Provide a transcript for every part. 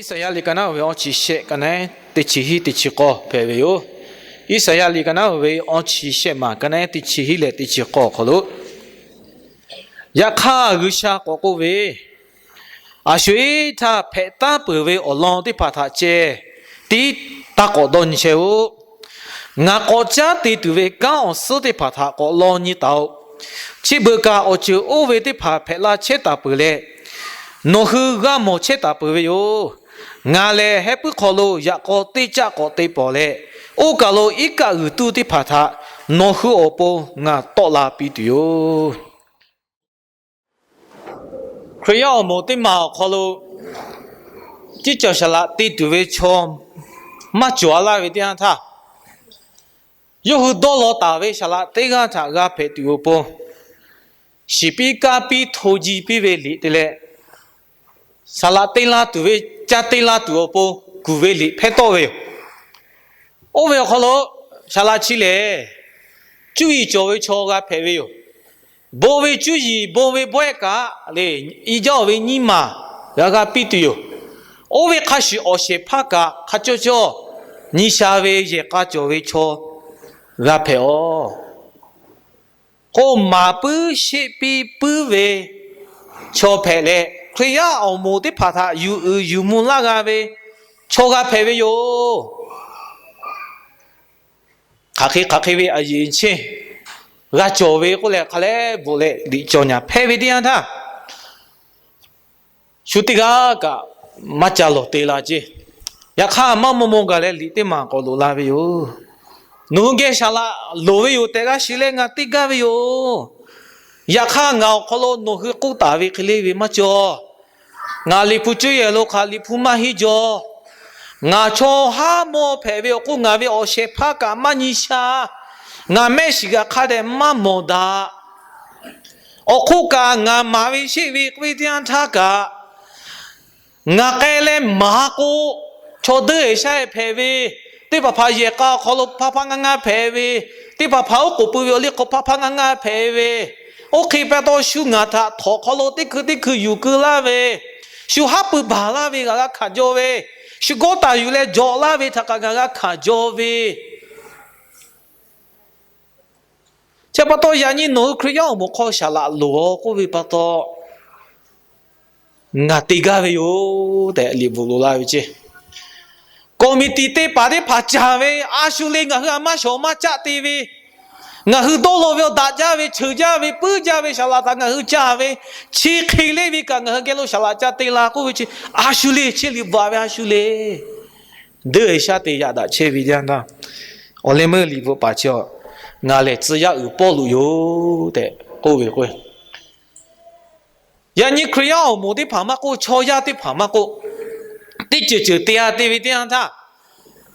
Iˉsaˍyaˆ liꞈ ka naˉ uiˍ ve awˇ chi shehˆ ka naˉ teˇ chi hiˉ teˇ chi k'awˇ hpehꞈ ve yoˬ. Iˉsaˍyaˆ liꞈ ka naˉ uiˍ ve awˇ chi shehˆ maˬ ka naˉ teˇ chi hiˉ leh teˇ chi k'awˇ awˬ hk'aw lo, yaꞈ hk'aˇ G'uiˬsha k'awꞈ k'oˆ ve, A sho-eˬ htaˇ hpehꞈ taˉ peuˬ ve awˬ lawn teˇ hpaˍ htaꞈ ceh tiˉ taˇ k'awꞈ dawˇ nyi chehˇ-oˆ. Ngaˬ k'awꞈ caˉ te tuˬ ve kanˉ awˬ suhˉ teˇ hpaˍ htaꞈ k'awꞈ law nyi taˍ-oꞈ. Chi beuꞈ kaꞈ awˬ ceuˬ oˇ ve teˇ hpaˍ hpehꞈ la chehˇ taˍ peuˬ leh, nawˬ hui g'a mawˬ chehˇ taˍ peuˬ ve yoˬ. Ngaˬ lehˬ heh puiˉ hk'aw lo yaꞈ k'aw teˇ caˆ k'awꞈ te pawˍ leh, oˇ kaˬ lo iˉ kaˆ g'uiˬ tuˇ teˇ hpaˍ htaꞈ nawˬ hui awˬ pon ngaˬ tawˆ la piˇ tuˬ yoˬ. Hkriꞈ yaˇ awˬ moˍ teˇ maˬ awˬ hk'aw lo, tiˉ cawˬ saˍ laꞈ te tuˬ ve chaw maˇ cawˬ a laˇ ve teˇ yanˇ htaˇ, yawˇ hui dawˇ law taˍ ve saˍ laꞈ teˇ g'aˇ htaꞈ g'a hpehꞈ tuˬ awˬ pon, shiˍ piˇ kaˇ piˇ hto ji piˇ ve liꞈ te leh, saˍ laꞈ te la tuˬ ve, ca te la tuˬ awˬ pon kuˬ ve liꞈ hpehˇ tawˆ ve yoˬ. Oˇ ve awˬ hk'aw lo saˍ laꞈ chi lehˬ, cuˇ yiˍ cawˬ ve chaw g'a hpehꞈ ve yoˬ. Bon ve cuˇ yiˍ, bon ve bawehˇ kaꞈ lehˬ, i jaˇ-oˬ ve nyiˇ maˬ g'a g'a piˇ tuˬ yoˬ. Oˇ ve hk'a shuˍ awˬ shehˍ hpaˇ kaꞈ hk'a cawˇ cawˇ nyi sha ve yehˬ k'a cawˬ ve chaw g'a hpehꞈ-oˬ. K'o maˍ puiˉ sheˆ piˇ puiˉ ve chaw hpehꞈ leh, Hkriꞈ yaˇ awˬ moˍ teˇ hpaˍ htaꞈ yuˬ uiˍ yuˬ mvuh laˇ g'a ve chaw g'a hpehꞈ ve yoˬ. Hk'aˬ hk'e hk'aˬ hk'e ve a yeˍ cheˇ g'a cawˬ ve k'oˆ leh, hk'a leh bvuhꞈ leh liꞈ cawˬ nyaˬ hpehˇ ve teˇ yanˇ htaˇ, shu teˇ g'aˇ kaꞈ maˇ ca lawˬ te la ceˇ. Yaꞈ hk'aˇ maˇ maw maw gaˬ leh liꞈ teˇ maˬ k'awꞈ loꞈ la ve yoˬ. Nawˬ hui geh saˍ laꞈ loˍ ve yoˬ tehꞈ g'a shiˍ leh ngaˬ te gaˇ ve yoˬ. Yaꞈ hk'aˇ ngaˬ awˬ hk'aw lo nawˬ hui k'oˆ taˍ ve hk'e le ve maˇ cawˬ. Ngaˬ liꞈ hpu cuˇ yehˬ lo hk'aˬ liꞈ hpu maˇ henˇ jaw. Ngaˬ chaw haˉ mawˇ hpehꞈ ve awˬ hk'oˆ ngaˬ ve awˬ shehˍ hpaˇ kaꞈ maˇ nyi sha. Ngaˬ mehˆ shiˍ g'aꞈ hk'a dehꞈ maˇ mawˬ daꞈ. Awˬ hk'oˆ kaꞈ ngaˬ maˍ ve sheˆ ve k'oˆ ve teˇ yanˇ htaˇ kaꞈ, ngaˬ k'ai leh maˍ k'o, chaw deuˇ eˬ shaˉ eˬ hpehꞈ ve, teˇ hpaˍ hpaˍ yehˬ k'a awˬ hk'aw lo hpaˇ hpaˇ ngaˇ ngaˇ hpehꞈ ve, teˇ hpaˍ hpaˍ oˉ k'oˍ pui ve awˬ liˇ hk'aw hpaˇ hpaˇ ngaˇ ngaˇ hpehꞈ ve, oˇ hk'e pa taw shu ngaˬ htaꞈ htawnˍ hk'aw lo teˇ hkui teˇ hkui yuˬ keu laˇ ve, shu haˉ pui baˬ laˇ ve g'aꞈ g'a hkanˍ jaw ve, shu gawˇ taˍ yuˬ leh jawꞈ laˇ ve htaꞈ kaꞈ ngaˬ g'a hkanˍ jaw ve, chi pa taw yaꞈ nyi nawˬ hui Hkriꞈ yaˇ awˬ moˍ hk'aw saˍ laꞈ loˍ-oˬ k'oˆ ve pa taw, ngaˬ te gaˇ ve yoˬ tehꞈ liꞈ bvuhꞈ loꞈ la ve ceˇ. Committee teˇ hpaˍ teˇ hpaˍ caˍ ve, a shu le ngaˬ hui a maˇ shawˍ maˇ caˆ te ve, ngaˬ hui dawˇ law ve awˬ daꞈ jaˇ ve, cheuˬ jaˇ ve, puiˉ jaˇ ve saˍ laꞈ htaꞈ ngaˬ hui caˇ ve, chi hk'e le ve kaꞈ ngaˬ hui geh lo saˍ laꞈ ca te la k'oˆ ve chi, a shu le chehˇ liꞈ bvuhꞈ ve a shu le. Deuˇ eˬ shaˉ te yaꞈ daꞈ chehˇ ve yanˇ htaˇ, awˬ leh meuˇ liꞈ bvuhꞈ paˍ chi, ngaˬ lehˬ tcuh yaˇ uiˍ Pawˇluꞈ yoˬ tehꞈ k'oˆ ve k'o, yaꞈ nyi Hkriꞈ yaˇ awˬ moˍ teˇ hpaˍ maˇ k'oˆ, chaw yaˇ teˇ hpaˍ maˇ k'oˆ, teˇ ceuˬ ceuˬ te-a te ve teˇ yanˇ htaˇ,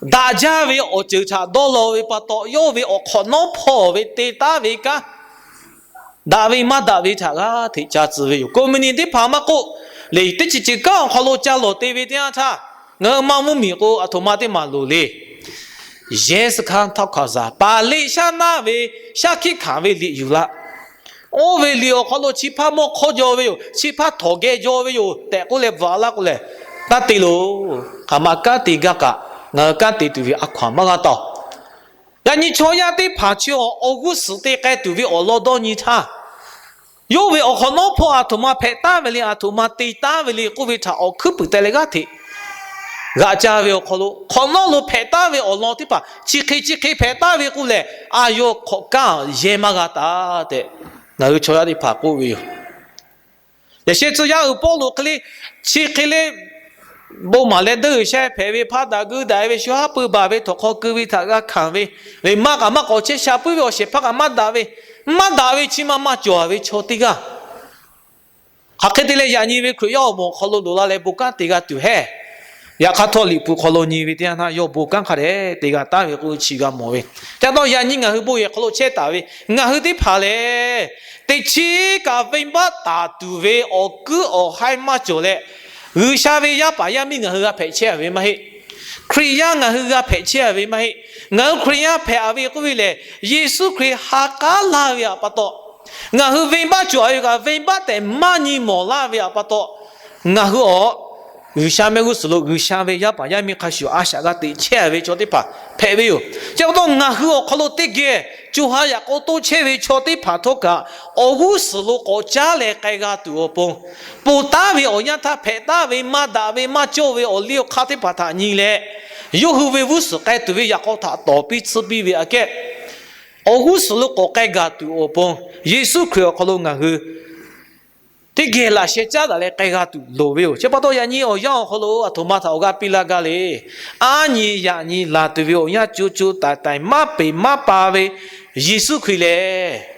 daꞈ jaˇ ve awˬ ceuˬ htaꞈ dawˇ law ve pa taw, yawˇ ve awˬ hk'awꞈ nawˉ hpawˇ ve te taˉ ve kanˉ, daꞈ ve maˇ daꞈ ve htaꞈ g'aˇ hteꞈ ca tcuh ve yoˬ. Committee teˇ hpaˍ maˇ k'oˆ, lehˬ teˇ ceuˬ ceuˬ kanˉ awˬ hk'aw lo ca lawˬ te ve teˇ yanˇ htaˇ, ngaˬ hui maˇ mvuhˇ miˬ k'o aˬ htoꞈ ma teˇ maˬ loˍ le. Yehˬ suhˍ hkanˇ htawˇ hkaˍ zaˍ paˍ liꞈ shaˉ naˆ ve shaˉ hkiˆ hkanˍ ve liꞈ yuˬ laˇ. Oˇ ve liꞈ awˬ hk'aw lo chi hpaˇ mawˇ hk'awˇ jaw ve yoˬ, chi hpaˇ htawnˍ geh jaw ve yoˬ tehꞈ k'oˆ leh bvuhꞈ laˇ k'o lehˬ, taˇ te loˬ. Hk'aˬ ma kanˉ te gaˇ kaꞈ ngaˬ hui kanˉ te tuˬ ve a hkaw-anˬ maˇ g'a taˍ-oˬ. Yaꞈ nyi chaw yaˇ teˇ hpaˍ chi awˬ g'uˇ suhˍ te k'ai tuˬ ve awˬ lawn dawˇ nyi htaˇ, yawˇ ve awˬ hk'awꞈ nawˉ hpawˇ aˬ htoꞈ ma hpehꞈ taˉ ve le, aˬ htoꞈ ma te taˉ ve le k'oˆ ve htaꞈ awˬ hkuiˉ puiˍ teh leh g'aˇ hteꞈ g'aꞈ ca ve awˬ hk'aw lo, hk'awꞈ nawˉ lo hpehꞈ taˉ ve awˬ lawn teˇ hpaˍ chi hk'e chi hk'e hpehꞈ taˉ ve k'oˆ lehˬ, a yawˇ hk'awꞈ kanˉ yehˇ maˇ g'a taˍ tehꞈ ngaˬ hui chaw yaˇ teˇ hpaˍ k'oˆ ve yoˬ. Yaꞈ sheh tcuh yaˇ uiˍ Pawˇluꞈ hk'e le, chi hk'e le, bon maˍ leh deuˇ eˬ shaˉ hpehꞈ ve, hpaˇ daꞈ guˇ daꞈ ve, shu haˉ pui baˬ ve, htawnˍ hk'aw keu ve htaꞈ g'a hkanˍ ve, lehˬ maˇ k'aꞈ maˇ k'awꞈ chehˇ sha puiˉ ve awˬ shehˍ hpaˇ kaꞈ maˇ daꞈ ve, maˇ daꞈ ve chi ma maˇ cawˬ ve chaw teˇ g'aˇ. Hk'aˬ hk'e te leh yaꞈ nyi ve Hkriꞈ yaˇ awˬ moˍ awˬ hk'aw lo loꞈ la leh bon kanˉ te g'a tuˬ heˆ. Yaꞈ hk'aˇ htawˇ liꞈ hpu hk'aw lo nyi ve teˇ yanˇ htaˇ yawˇ bon kanˉ hk'a dehꞈ te g'a taˉ ve k'oˆ chi g'a mawˬ ve. Ca taw yaꞈ nyi ngaˬ hui bon yehˬ hk'aw lo chehˇ taˍ ve ngaˬ hui teˇ hpaˍ lehˬ, teꞈ chiˉ kaꞈ venˇbaˆ taˍ tuˬ ve awˬ kuiˉ awˬ haiˇ maˇ cawˬ leh, G'uiˬsha ve yaˇ paˍ yaˇ miˇ ngaˬ hui g'a hpehꞈ chehˇ-a ve maˇ heˆ. Hkriꞈ yaˇ ngaˬ hui g'a hpehꞈ chehˇ-a ve maˇ heˆ. Ngaˬ hui Hkriꞈ yaˇ hpehꞈ-a ve k'oˆ ve lehˬ, Yeˍsuˆ Hkriꞈ ha k'aˉ laˇ ve htaꞈ pa taw, ngaˬ hui venˇbaˆ cawˬ-a ve kaꞈ venˇbaˆ tehꞈ maˇ nyi mawˬ laˇ ve htaꞈ pa taw, ngaˬ hui awˬ G'uiˬsha mehˆ g'uˇ suhˍ lo G'uiˬsha ve yaˇ paˍ yaˇ miˇ hk'a shuˍ a shaꞈ g'a teꞈ chehˇ ve chaw teˇ hpaˍ hpehꞈ ve yoˬ. Chi pa taw ngaˬ hui awˬ hk'aw lo teˇ geh co ha yaꞈ k'aw toˇ chehˇ ve chaw teˇ hpaˍ htawˇ kaꞈ, awˬ g'uˇ suhˍ lo k'awꞈ caˉ leh k'ai g'a tuˬ awˬ pon, ponˬ taˉ ve awˬ yanˇ htaˇ hpehꞈ taˉ ve maˇ daꞈ ve maˇ cawˇ ve awˬ liˇ awˬ hk'aˇ teˇ hpaˍ htaꞈ nyi leh, yawˇ hui ve g'uˇ suhˍ k'ai tuˬ ve yaꞈ k'aw htaꞈ tawˍ piˇ tsuhˇ piˇ ve aꞈ kehˉ, awˬ g'uˇ suhˍ lo k'awꞈ k'ai gaˬ tuˬ awˬ pon, Yeˍsuˆ Hkriꞈ awˬ hk'aw lo ngaˬ hui teˇ geh laꞈ sheh caˉ daꞈ leh k'ai g'a tuˬ loˍ ve yoˬ. Chi pa taw yaꞈ nyi awˬ yanˇ awˬ hk'aw lo aˬ htoꞈ ma htaꞈ awˬ g'aˇ piˇ laˇ gaˇ le. Aˉ nyi yaꞈ nyi laˬ tuˬ ve awˬ yanˇ co co taiˍ taiˍ maˇ peˍ maˇ pa ve Yeˍsuˆ Hkriꞈ lehˬ,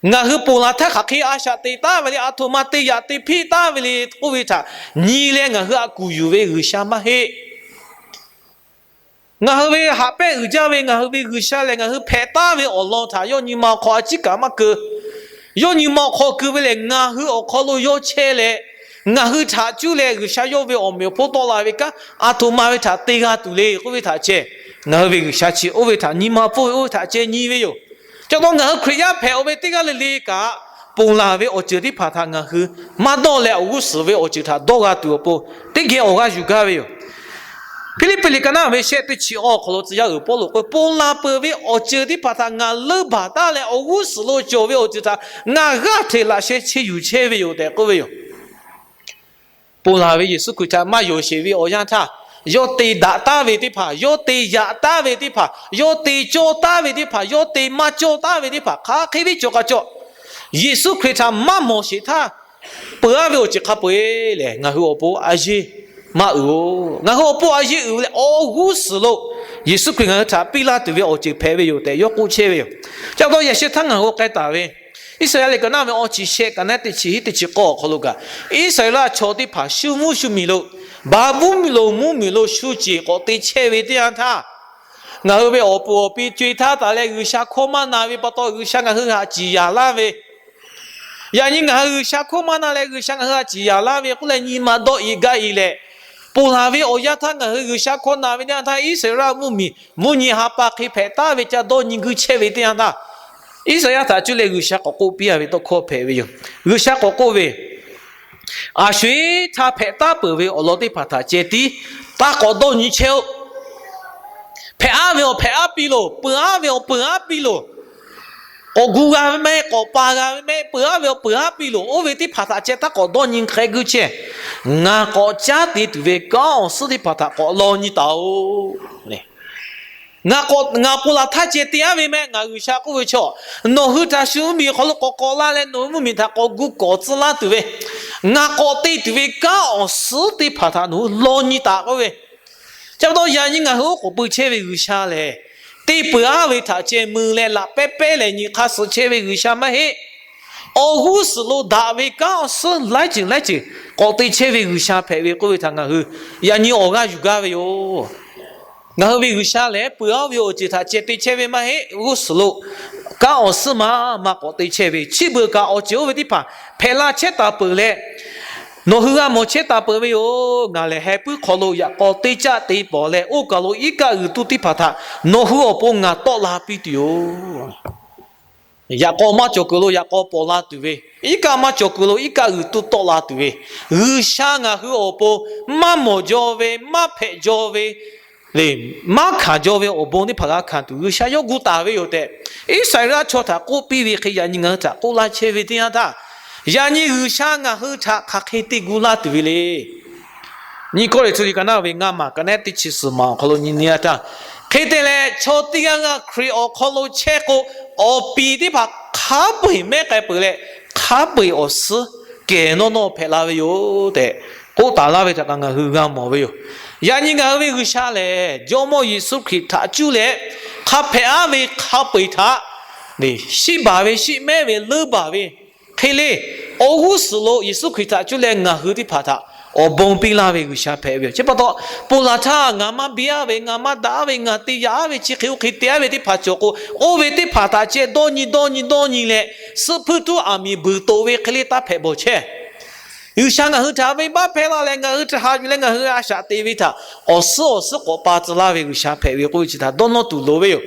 ngaˬ hui ponˬ laˬ htaˇ hk'aˬ hk'e a shaꞈ te taˉ ve le, aˬ htoꞈ ma te yaꞈ te hpeˆ taˉ ve le k'oˆ ve htaꞈ nyi leh ngaˬ hui aꞈ kuˬ yuˬ ve G'uiˬsha maˇ heˆ. Ngaˬ hui ve haꞈ pehˇ uiˍ jaˇ ve ngaˬ hui ve G'uiˬsha lehˬ, ngaˬ hui hpehꞈ taˉ ve awˬ lawn htaꞈ yawˇ nyi ma awˬ hk'aw a ciˉ kaꞈ maˇ keu. Yawˇ nyi ma awˬ hk'aw keu ve lehˬ, ngaˬ hui awˬ hk'aw lo yawˇ chehˇ leh, ngaˬ hui htaꞈ cuˇ leh G'uiˬsha yawˇ ve awˬ meꞈ awˬ hponˇ tawˆ la ve kanˉ aˬ htoꞈ ma ve htaꞈ te g'a tuˬ le k'oˆ ve htaꞈ ceh, ngaˬ hui ve G'uiˬsha chi oˇ ve htaꞈ nyi ma pfuhˇ ve oˇ ve htaꞈ ceh nyi ve yoˬ. Chi pa taw ngaˬ hui Hkriꞈ yaˇ hpehꞈ-oˬ ve teˇ g'aˇ le le kaꞈ, ponˬ laˬ ve awˬ ceuˬ teˇ hpaˍ htaꞈ ngaˬ hui maˇ dawˇ leh awˬ g'uˇ suhˍ ve awˬ ceuˬ htaꞈ dawˇ g'a tuˬ awˬ pon, teˇ geh awˬ g'aˇ yuˬ gaˇ ve yoˬ. Hpiˇliˇpiˆ liꞈ ka naˉ ve shehˆ teˇ chi awˬ hk'aw lo tcuh yaˇ uiˍ Pawˇluꞈ k'oˆ, ponˬ laˬ peuˬ ve awˬ ceuˬ teˇ hpaˍ htaꞈ ngaˬ leunˇ baˬ taˉ leh awˬ g'uˇ suhˍ lo cawˬ ve awˬ ceuˬ htaꞈ ngaˬ g'aˇ hteꞈ laꞈ sheh cheˇ yuˬ chehˇ ve yoˬ tehꞈ k'oˆ ve yoˬ. Ponˬ laˬ ve Yeˍsuˆ Hkriꞈ htaꞈ maˇ yonˍ sheˍ ve awˬ yanˇ htaˇ, yawˇ te daꞈ taˉ ve teˇ hpaˍ, yawˇ te yaꞈ taˉ ve teˇ hpaˍ, yawˇ te cawˇ taˉ ve teˇ hpaˍ, yawˇ te maˇ cawˇ taˉ ve teˇ hpaˍ, hk'aˬ hk'e ve cawˬ kaꞈ cawˬ, Yeˍsuˆ Hkriꞈ htaꞈ maˇ mawˬ sheˍ htaˇ, peuˬ-aˉ ve awˬ ceuˬ hk'a peu-eˬ lehˬ, ngaˬ hui awˬ pon a yeˇ maˇ uiˍ-oˬ. Ngaˬ hui awˬ pon a yeˇ uiˍ ve leh awˬ g'uˇ suhˍ lo Yeˍsuˆ Hkriꞈ ngaˬ hui htaꞈ piˇ laˇ tuˬ ve awˬ ceuˬ hpehꞈ ve yoˬ tehꞈ yawˇ k'oˆ chehˇ ve yoˬ. Chi pa taw yaꞈ sheh htaˇ ngaˬ hui k'ai taˍ ve Iˉsaˍreˍlaˆ liꞈ ka naˉ ve awˇ chi shehˆ ka naˉ teˇ chi hiˉ teˇ chi k'awˇ awˬ hk'aw lo kaꞈ, Iˉsaˍreˍlaˆ chaw teˇ hpaˍ shu mvuhˇ shu miˬ lo, baˬ vuˉ miˬ lo mvuhˇ miˬ lo shu ceˬ k'awꞈ te chehˇ ve teˇ yanˇ htaˇ, ngaˬ hui ve awˬ puˍ awˬ pi co-e htaˇ taˍ leh G'uiˬsha hkawˇ maˇ na ve pa taw G'uiˬsha ngaˬ hui htaꞈ ciˍ yanˍ laˇ ve, yaꞈ nyi ngaˬ hui G'uiˬsha hkawˇ maˇ na leh G'uiˬsha ngaˬ hui htaꞈ ciˍ yanˍ laˇ ve k'oˆ leh nyi ma dawˇ-e gaˇ-e leh, ponˬ laˬ ve awˬ yanˇ htaˇ ngaˬ hui G'uiˬsha hkawˇ na ve teˇ yanˇ htaˇ Iˉsaˍreˍlaˆ mvuhˇ miˬ mvuhˇ nyi ha pa hk'e hpehꞈ taˉ ve ca dawˇ nyi guiˇ chehˇ ve teˇ yanˇ htaˇ, Iˉsaˍreˍlaˆ htaꞈ cuˇ leh G'uiˬsha k'awꞈ k'oˆ piˇ-a ve tawˇ hkawˇ hpehꞈ ve yoˬ. G'uiˬsha k'awꞈ k'oˆ ve, Aˬ sho-eˬ htaˇ hpehꞈ taˉ peuˬ ve awˬ lawn teˇ hpaˍ htaꞈ ceh tiˉ taˇ k'awꞈ dawˇ nyi chehˇ-oˆ. Hpehꞈ-aˉ ve awˬ hpehꞈ-aˉ piˇ loˬ, peuˬ-aˉ ve awˬ peuˬ-aˉ piˇ loˬ. K'awꞈ gu g'a ve mehˆ, k'awꞈ pa g'a ve mehˆ, peuˬ-aˉ ve awˬ peuˬ-aˉ piˇ loˬ. Oˇ ve teˇ hpaˍ htaꞈ ceh taˇ k'awꞈ dawˇ nyi hk'e guiˇ chehˇ. Ngaˬ k'awꞈ caˉ te tuˬ ve kanˉ awˬ suhˉ teˇ hpaˍ htaꞈ k'awꞈ law nyi taˍ-oꞈ. Ngaˬ k'awꞈ, ngaˬ ponˬ laˬ htaˇ ceh te-aˉ ve mehˆ, ngaˬ G'uiˬsha k'oˆ ve chaw, nawˬ hui htaꞈ shu mvuhˇmiˬ hk'aw lo k'awꞈ k'awꞈ la leh nawˬ hui mvuhˇmiˬ htaꞈ k'awꞈ gu kawˍ tcuh laˇ tuˬ ve, ngaˬ k'awꞈ te tuˬ ve kanˉ awˬ suhˉ teˇ hpaˍ htaꞈ nawˬ hui law nyi taˍ k'oˆ ve, chi pa taw yaꞈ nyi ngaˬ hui oˉ k'oˍ pui chehˇ ve G'uiˬsha lehˬ, te peuˬ-aˉ ve htaꞈ ceh mui leh laꞈ pehˉ pehˉ leh nyi hk'aˇ suh chehˇ ve G'uiˬsha maˇ heˆ. Awˬ g'uˇ suhˍ lo daꞈ ve kanˉ awˬ suhˉ laiˉ ceuˬ laiˉ ceuˬ k'awꞈ te chehˇ ve G'uiˬsha hpehꞈ ve k'oˆ ve htaꞈ ngaˬ hui yaꞈ nyi awˬ g'aˇ yuˬ gaˇ ve yoˬ. Ngaˬ hui ve G'uiˬsha lehˬ, peuˬ-aˉ ve awˬ ceuˬ htaꞈ ceh te chehˇ ve maˇ heˆ. G'uˇ suhˍ lo kanˉ awˬ suhˉ maˇ maˇ k'awꞈ te chehˇ ve, chi beuꞈ kaꞈ awˬ ceuˬ oˇ ve teˇ hpaˍ hpehꞈ la chehˇ taˍ peuˬ leh, nawˬ hui g'a mawˬ chehˇ taˍ peuˬ ve yoˬ. Ngaˬ lehˬ heh puiˉ hk'aw lo yaꞈ k'aw teˇ caˆ te pawˍ leh, oˇ kaˬ lo iˉ kaˆ g'uiˬ tuˇ teˇ hpaˍ htaꞈ nawˬ hui awˬ pon ngaˬ tawˆ la piˇ tuˬ yoˬ. Yaꞈ k'aw maˇ cawˬ kuiˬ lo yaꞈ k'aw pawˍ la tuˬ ve, iˉ kaˆ maˇ cawˬ kuiˬ lo iˉ kaˆ g'uiˬ tuˇ tawˆ la tuˬ ve, G'uiˬsha ngaˬ hui awˬ pon maˇ mawˬ jaw ve, maˇ hpehꞈ jaw ve, leh maˇ hkanˍ jaw ve awˬ bon teˇ hpaˍ g'a hkanˍ tuˬ G'uiˬsha yawˇ gu taˍ ve yoˬ tehꞈ, Iˉsaˍreˍlaˆ chaw htaꞈ k'oˆ piˇ ve hk'e yaꞈ nyi ngaˬ hui htaꞈ k'oˆ laˇ chehˇ ve teˇ yanˇ htaˇ, yaꞈ nyi G'uiˬsha ngaˬ hui htaꞈ hk'aˬ hk'e te gu laˇ tuˬ ve le. Nyiˇ Kawˇrenˍhtuˆ liꞈ ka naˉ ve ngaˇ maˬ ka naˉ teˇ chi suhˍ maˬ awˬ hk'aw lo nyi nyi-a htaˇ, hk'e te leh chaw teˇ g'aˇ g'aˇ Hkriꞈ awˬ hk'aw lo chehˇ k'o, awˬ piˍ teˇ hpaˍ hk'a peu-eˬ mehˉ k'ai peuˬ leh, hk'a peu-eˬ awˬ suhˉ kehˬ nawˇ nawˇ hpehꞈ la ve yoˬ tehꞈ k'oˆ taˍ laˇ ve htaꞈ kaꞈ ngaˬ hui g'a mawˬ ve yoˬ. Yaꞈ nyi ngaˬ hui ve G'uiˬsha lehˬ, Jawˇmawˇ Yeˍsuˆ Hkriꞈ htaꞈ cuˇ leh, hk'a hpehꞈ-aˉ ve hk'a peu-eˬ htaꞈ shiˆ baˬ ve, shiˆ mehˉ ve, leuˉ baˬ ve hk'e le, awˬ g'uˇ suhˍ lo Yeˍsuˆ Hkriꞈ htaꞈ cuˇ leh ngaˬ hui teˇ hpaˍ htaꞈ awˬ bon piˇ laˇ ve G'uiˬsha hpehꞈ ve yoˬ. Chi pa taw, ponˬ laˬ htaˇ ngaˬ maˇ biˇ-aˉ ve, ngaˬ maˇ daꞈ-aˉ ve, ngaˬ te yaꞈ-aˉ ve, chi hk'e oˇ hk'e te-aˉ ve teˇ hpaˍ cawˬ k'o, oˇ ve teˇ hpaˍ htaꞈ ceh dawˇ nyi dawˇ nyi dawˇ nyi leh, suhˆ hpuiˇ tuˉ aˬ miˍ buiˬ toꞈ ve hk'e le taˇ hpehꞈ bawˬ chehˇ. G'uiˬsha ngaˬ hui htaꞈ venˇbaˆ hpehˇ laˇ leh ngaˬ hui htaꞈ haꞈ yuˬ leh ngaˬ hui a shaꞈ te ve htaꞈ awˬ suhˉ awˬ suhˉ k'awꞈ pa tcuh laˇ ve G'uiˬsha hpehꞈ ve k'oˆ ve chi htaꞈ dawˇ nawˇ tuˬ loˍ ve yoˬ.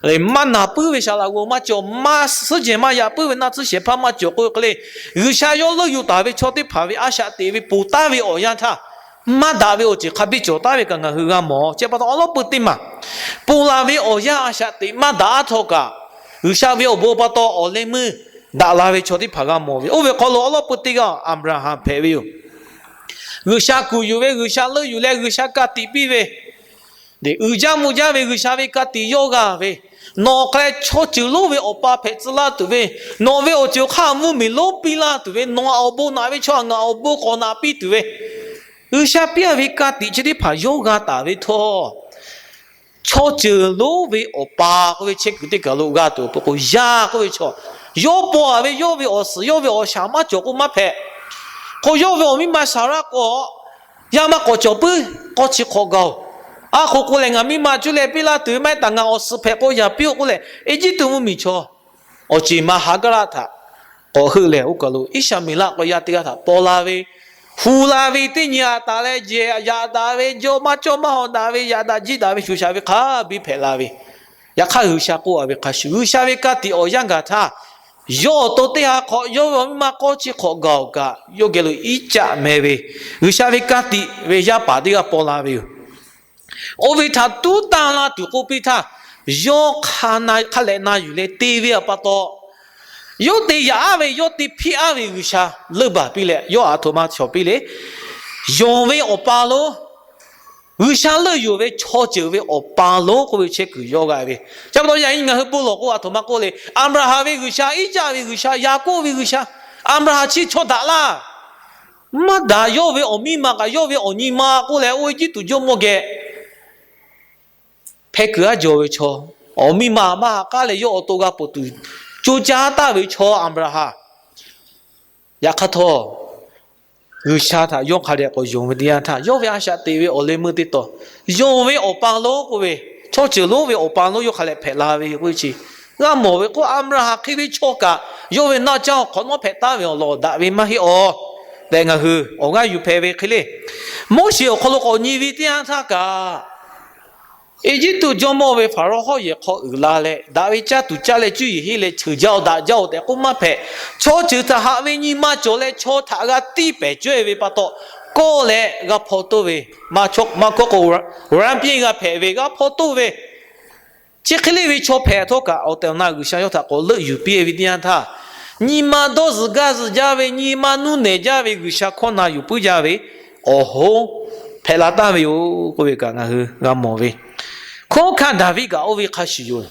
Maˇ naˬ puiˉ ve saˍ laꞈ g'oˍ maˇ cawˬ, maˇ suhˉ jehˬ maˇ yaꞈ puiˉ ve naˆ tsuhˇ shehˍ hpaˇ maˇ cawˬ k'oˆ ve hk'e le, G'uiˬsha yawˇ leuˆ yuˬ taˍ ve chaw teˇ hpaˍ ve a shaꞈ teꞈ ve poˬ taˍ ve awˬ yanˇ htaˇ, maˇ daꞈ ve awˬ ceuˬ hk'a biˇ cawˬ taˍ ve kaꞈ ngaˬ hui g'a mawˬ. Chi pa taw awˬ lawn pui teˇ maˬ, ponˬ laˬ ve awˬ yanˇ a shaꞈ teꞈ maˇ daꞈ aˉ htawˇ kaꞈ, G'uiˬsha ve awˬ bon pa taw awˬ leh meuˇ daꞈ la ve chaw teˇ hpaˍ g'a mawˬ ve. Oˇ ve hk'aw lo awˬ lawn pui teˇ g'aˇ Aˍbraˍhanˍ hpehꞈ ve yoˬ. G'uiˬsha kuˬ yuˬ ve, G'uiˬsha leuˆ yuˬ leh G'uiˬsha ka tiꞈ piˇ ve, uiˍ jaˇ mvuh jaˇ ve G'uiˬsha ve ka tiꞈ yawˇ g'a ve, nawˬ hk'aˬ leh chaw ceuˬ lonˉ ve awˬ pa hpehꞈ tcuh laˇ tuˬ ve, nawˬ ve awˬ ceuˬ hk'aˇ mvuhˇmiˬ lonˉ piˇ laˇ tuˬ ve, nawˬ awˬ bon naꞈ ve chaw ngaˬ awˬ bon k'awꞈ naꞈ piˇ tuˬ ve, G'uiˬsha piˇ ve ka tiꞈ chi teˇ hpaˍ yawˇ g'a taˍ ve htawˇ, chaw ceuˬ lonˉ ve awˬ pa k'oˆ ve chehˇ kuiˬ teˇ kaˬ lo g'a tuˬ awˬ pon k'o, yaˇ k'oˆ ve chaw, yawˇ paw a ve yawˇ ve awˬ suhˍ yawˇ ve awˬ shaˍ maˇ cawˬ k'o maˇ hpehꞈ. K'o yawˇ ve awˬ miˇ ma Saˍraˆ k'o, yaˇ maˇ k'awꞈ cawˬ puiˉ, k'awˇ chi hk'awꞈ gaˬ-oˬ. A k'oˍ k'o lehˬ, ngaˬ miˇ ma cuˇ leh piˇ laˇ tuˬ ve maˇ heˆ taꞈ ngaˬ awˬ suhˍ hpehꞈ k'o yaꞈ piˇ-oˆ k'oˆ leh, Eˇjiˇtuꞈ mvuhˇmiˬ chaw awˬ ceˬ ma Haˍgaˇraˆ htaꞈ k'awꞈ heuˆ leh, oˇ kaˬ lo Iˉsaˍmeˍlaˆ k'o yaˇ teˇ g'aˇ htaꞈ paw la ve, hu la ve teˇ nyi a taˍ leh jehˬ yaꞈ daꞈ ve, jawˇ maˇ cawˇ maˇ hawˍ daꞈ ve, yaꞈ daꞈ jiˇ daꞈ ve shuˍ shaˍ ve hk'a biˇ hpehꞈ la ve. Yaꞈ hk'aˇ G'uiˬsha k'oˆ a ve hk'a shuˍ, G'uiˬsha ve ka tiꞈ awˬ yanˇ gaˬ htaˇ, yawˇ awˬ to teˇ ha hk'awꞈ yawˇ ve awˬ miˇ ma k'awˇ chi hk'awꞈ gaˬ-oˬ kaꞈ, yawˇ geh lo Iˉcaˆ meh ve G'uiˬsha ve ka tiꞈ ve yaˇ paˍ teˇ g'aˇ paw la ve yoˬ. Oˇ ve htaꞈ tuˉ tanˇ la tuˬ k'oˆ piˇ htaˇ, yawˇ hk'a leh na yuˬ leh te ve pa taw, yawˇ te yaꞈ aˉ ve, yawˇ te hpiˇ aˉ ve G'uiˬsha leuˆ baˬ piˇ leh, yawˇ aˬ htoꞈ ma shawˍ piˇ le. Yonˍ ve awˬ pa lonˉ, G'uiˬsha leuˆ yuˬ ve chaw ceuˬ ve awˬ pa lonˉ k'oˆ ve chehˇ kuiˬ yawˇ g'a ve. Chi pa taw yaꞈ nyi ngaˬ hui bon lawˬ k'o, aˬ htoꞈ ma k'oˆ le, Aˍbraˍhanˍ ve G'uiˬsha, Iˉcaˆ ve G'uiˬsha, Yaˍkoˆ ve G'uiˬsha, Aˍbraˍhanˍ chi chaw daꞈ laˇ. Maˇ daꞈ, yawˇ ve awˬ miˇ ma kaꞈ yawˇ ve awˬ nyi ma k'oˆ leh, oˇ Eˇjiˇtuꞈ jawˇmawˇ geh hpeh kuiˬ aˉ jaw ve chaw, awˬ miˇ ma maˇ ha k'aˉ leh yawˇ awˬ to g'a peuˬ tuˬ co caˇ taˍ ve chaw Aˍbraˍhanˍ. Yaꞈ hk'aˇ htawˇ, G'uiˬsha htaꞈ yawˇ hk'a dehꞈ k'awꞈ yonˍ ve teˇ yanˇ htaˇ, yawˇ ve a shaꞈ teꞈ ve awˬ leh meuˇ teˇ taw, yonˍ ve awˬ pa lonˉ k'oˆ ve, chaw ceuˬ lonˉ ve awˬ pa lonˉ yawˇ hk'a lehꞈ hpehꞈ la ve k'oˆ ve chi g'a mawˬ ve k'o, Aˍbraˍhanˍ hk'e ve chaw kaꞈ yawˇ ve naˆ caˇ awˬ hk'awꞈ nawˉ hpehꞈ taˍ ve awˬ lawn daꞈ ve maˇ heˆ awˬ tehꞈ ngaˬ hui awˬ g'aˇ yuˬ hpehꞈ ve hk'e le. Moˉseˍ awˬ hk'aw lo k'awꞈ nyi ve teˇ yanˇ htaˇ kaꞈ, Eˇjiˇtuꞈ jawˇmawˇ ve Hpaˍrawˇ hawˉ yehˬ hk'aw uiˍ la leh, daꞈ ve caˇ tuˬ caˇ leh cuˇ yiˍ henˇ leh ceuˬ jaˇ-oˬ daꞈ jaˇ-oˬ tehꞈ k'oˆ maˇ hpehꞈ. Chaw ceuˬ htaꞈ haꞈ ve nyi ma cawˬ leh chaw htaꞈ g'a tiˇ pehˍ cawehˇ ve pa taw, kawˆ leh g'a hpaw toˇ ve, maˇ hkawˇ k'o, g'aˇ piˇ g'a hpehꞈ ve g'a hpaw toˇ ve, chi hk'e le ve chaw hpehꞈ htawˇ kaꞈ, awˬ tehˬ awˬ na G'uiˬsha yawˇ htaꞈ k'awꞈ leuˆ yuˬ piˇ ve teˇ yanˇ htaˇ, nyi ma dawˇ zuhˬ gaˇ zuhˬ jaˇ ve, nyi ma nuˇ nehˬ jaˇ ve, G'uiˬsha hkawˇ na yuˬ puiˉ jaˇ ve awˬ hoˉ hpehꞈ la taˍ ve yoˬ k'oˆ ve kaꞈ ngaˬ hui g'a mawˬ ve. Hkunˉ hkanˇ Daˍviˆ kaꞈ oˇ ve hk'a shuˍ yoˬ.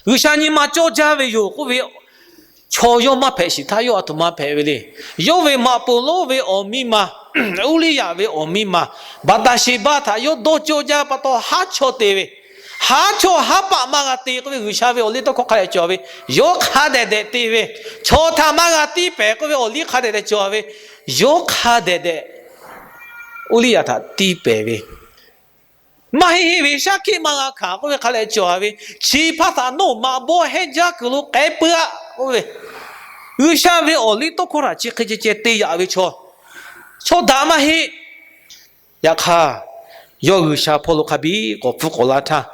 G'uiˬsha nyi ma cawˇ jaˇ ve yoˬ k'oˆ ve chaw yawˇ maˇ hpehꞈ shiˍ htaˇ, yawˇ aˬ htoꞈ ma hpehꞈ ve le. Yawˇ ve maꞈ poˍ lonˉ ve awˬ miˇ ma, Uˇliˇyaꞈ ve awˬ miˇ ma Baˍtaˍsheˍbaˆ htaꞈ yawˇ dawˇ cawˇ jaˇ pa taw, haˉ chawˇ te ve, haˉ chawˇ haˉ paˆ maˇ g'a te k'oˆ ve, G'uiˬsha ve awˬ liˇ tawˇ hkawˇ hk'a dehꞈ cawˬ ve, yawˇ hk'a dehꞈ dehꞈ te ve, chaw htaꞈ maˇ g'a tiˇ pehˍ k'oˆ ve awˬ liˇ hk'a dehꞈ dehꞈ cawˬ ve, yawˇ hk'a dehꞈ dehꞈ Uˇliˇyaꞈ htaꞈ tiˇ pehˍ ve, maˇ heˆ heˆ ve shaˉ hkiˆ maˇ g'a hkanˍ k'oˆ ve hk'a dehꞈ cawˬ ve, chi hpaˇ htaꞈ nawˬ maꞈ bawˆ hehnˇ jaˇ kuiˬ lo k'ai peuˬ-aˆ k'oˆ ve, G'uiˬsha ve awˬ liˇ tawˇ hkawˇ htaꞈ chi hk'e ceh ceh te yaꞈ ve chaw, chaw daꞈ maˇ heˆ. Yaꞈ hk'aˇ, yawˇ G'uiˬsha hpawˇ lo hk'a biˇ k'awꞈ hpfuhˇ k'awꞈ la htaˇ,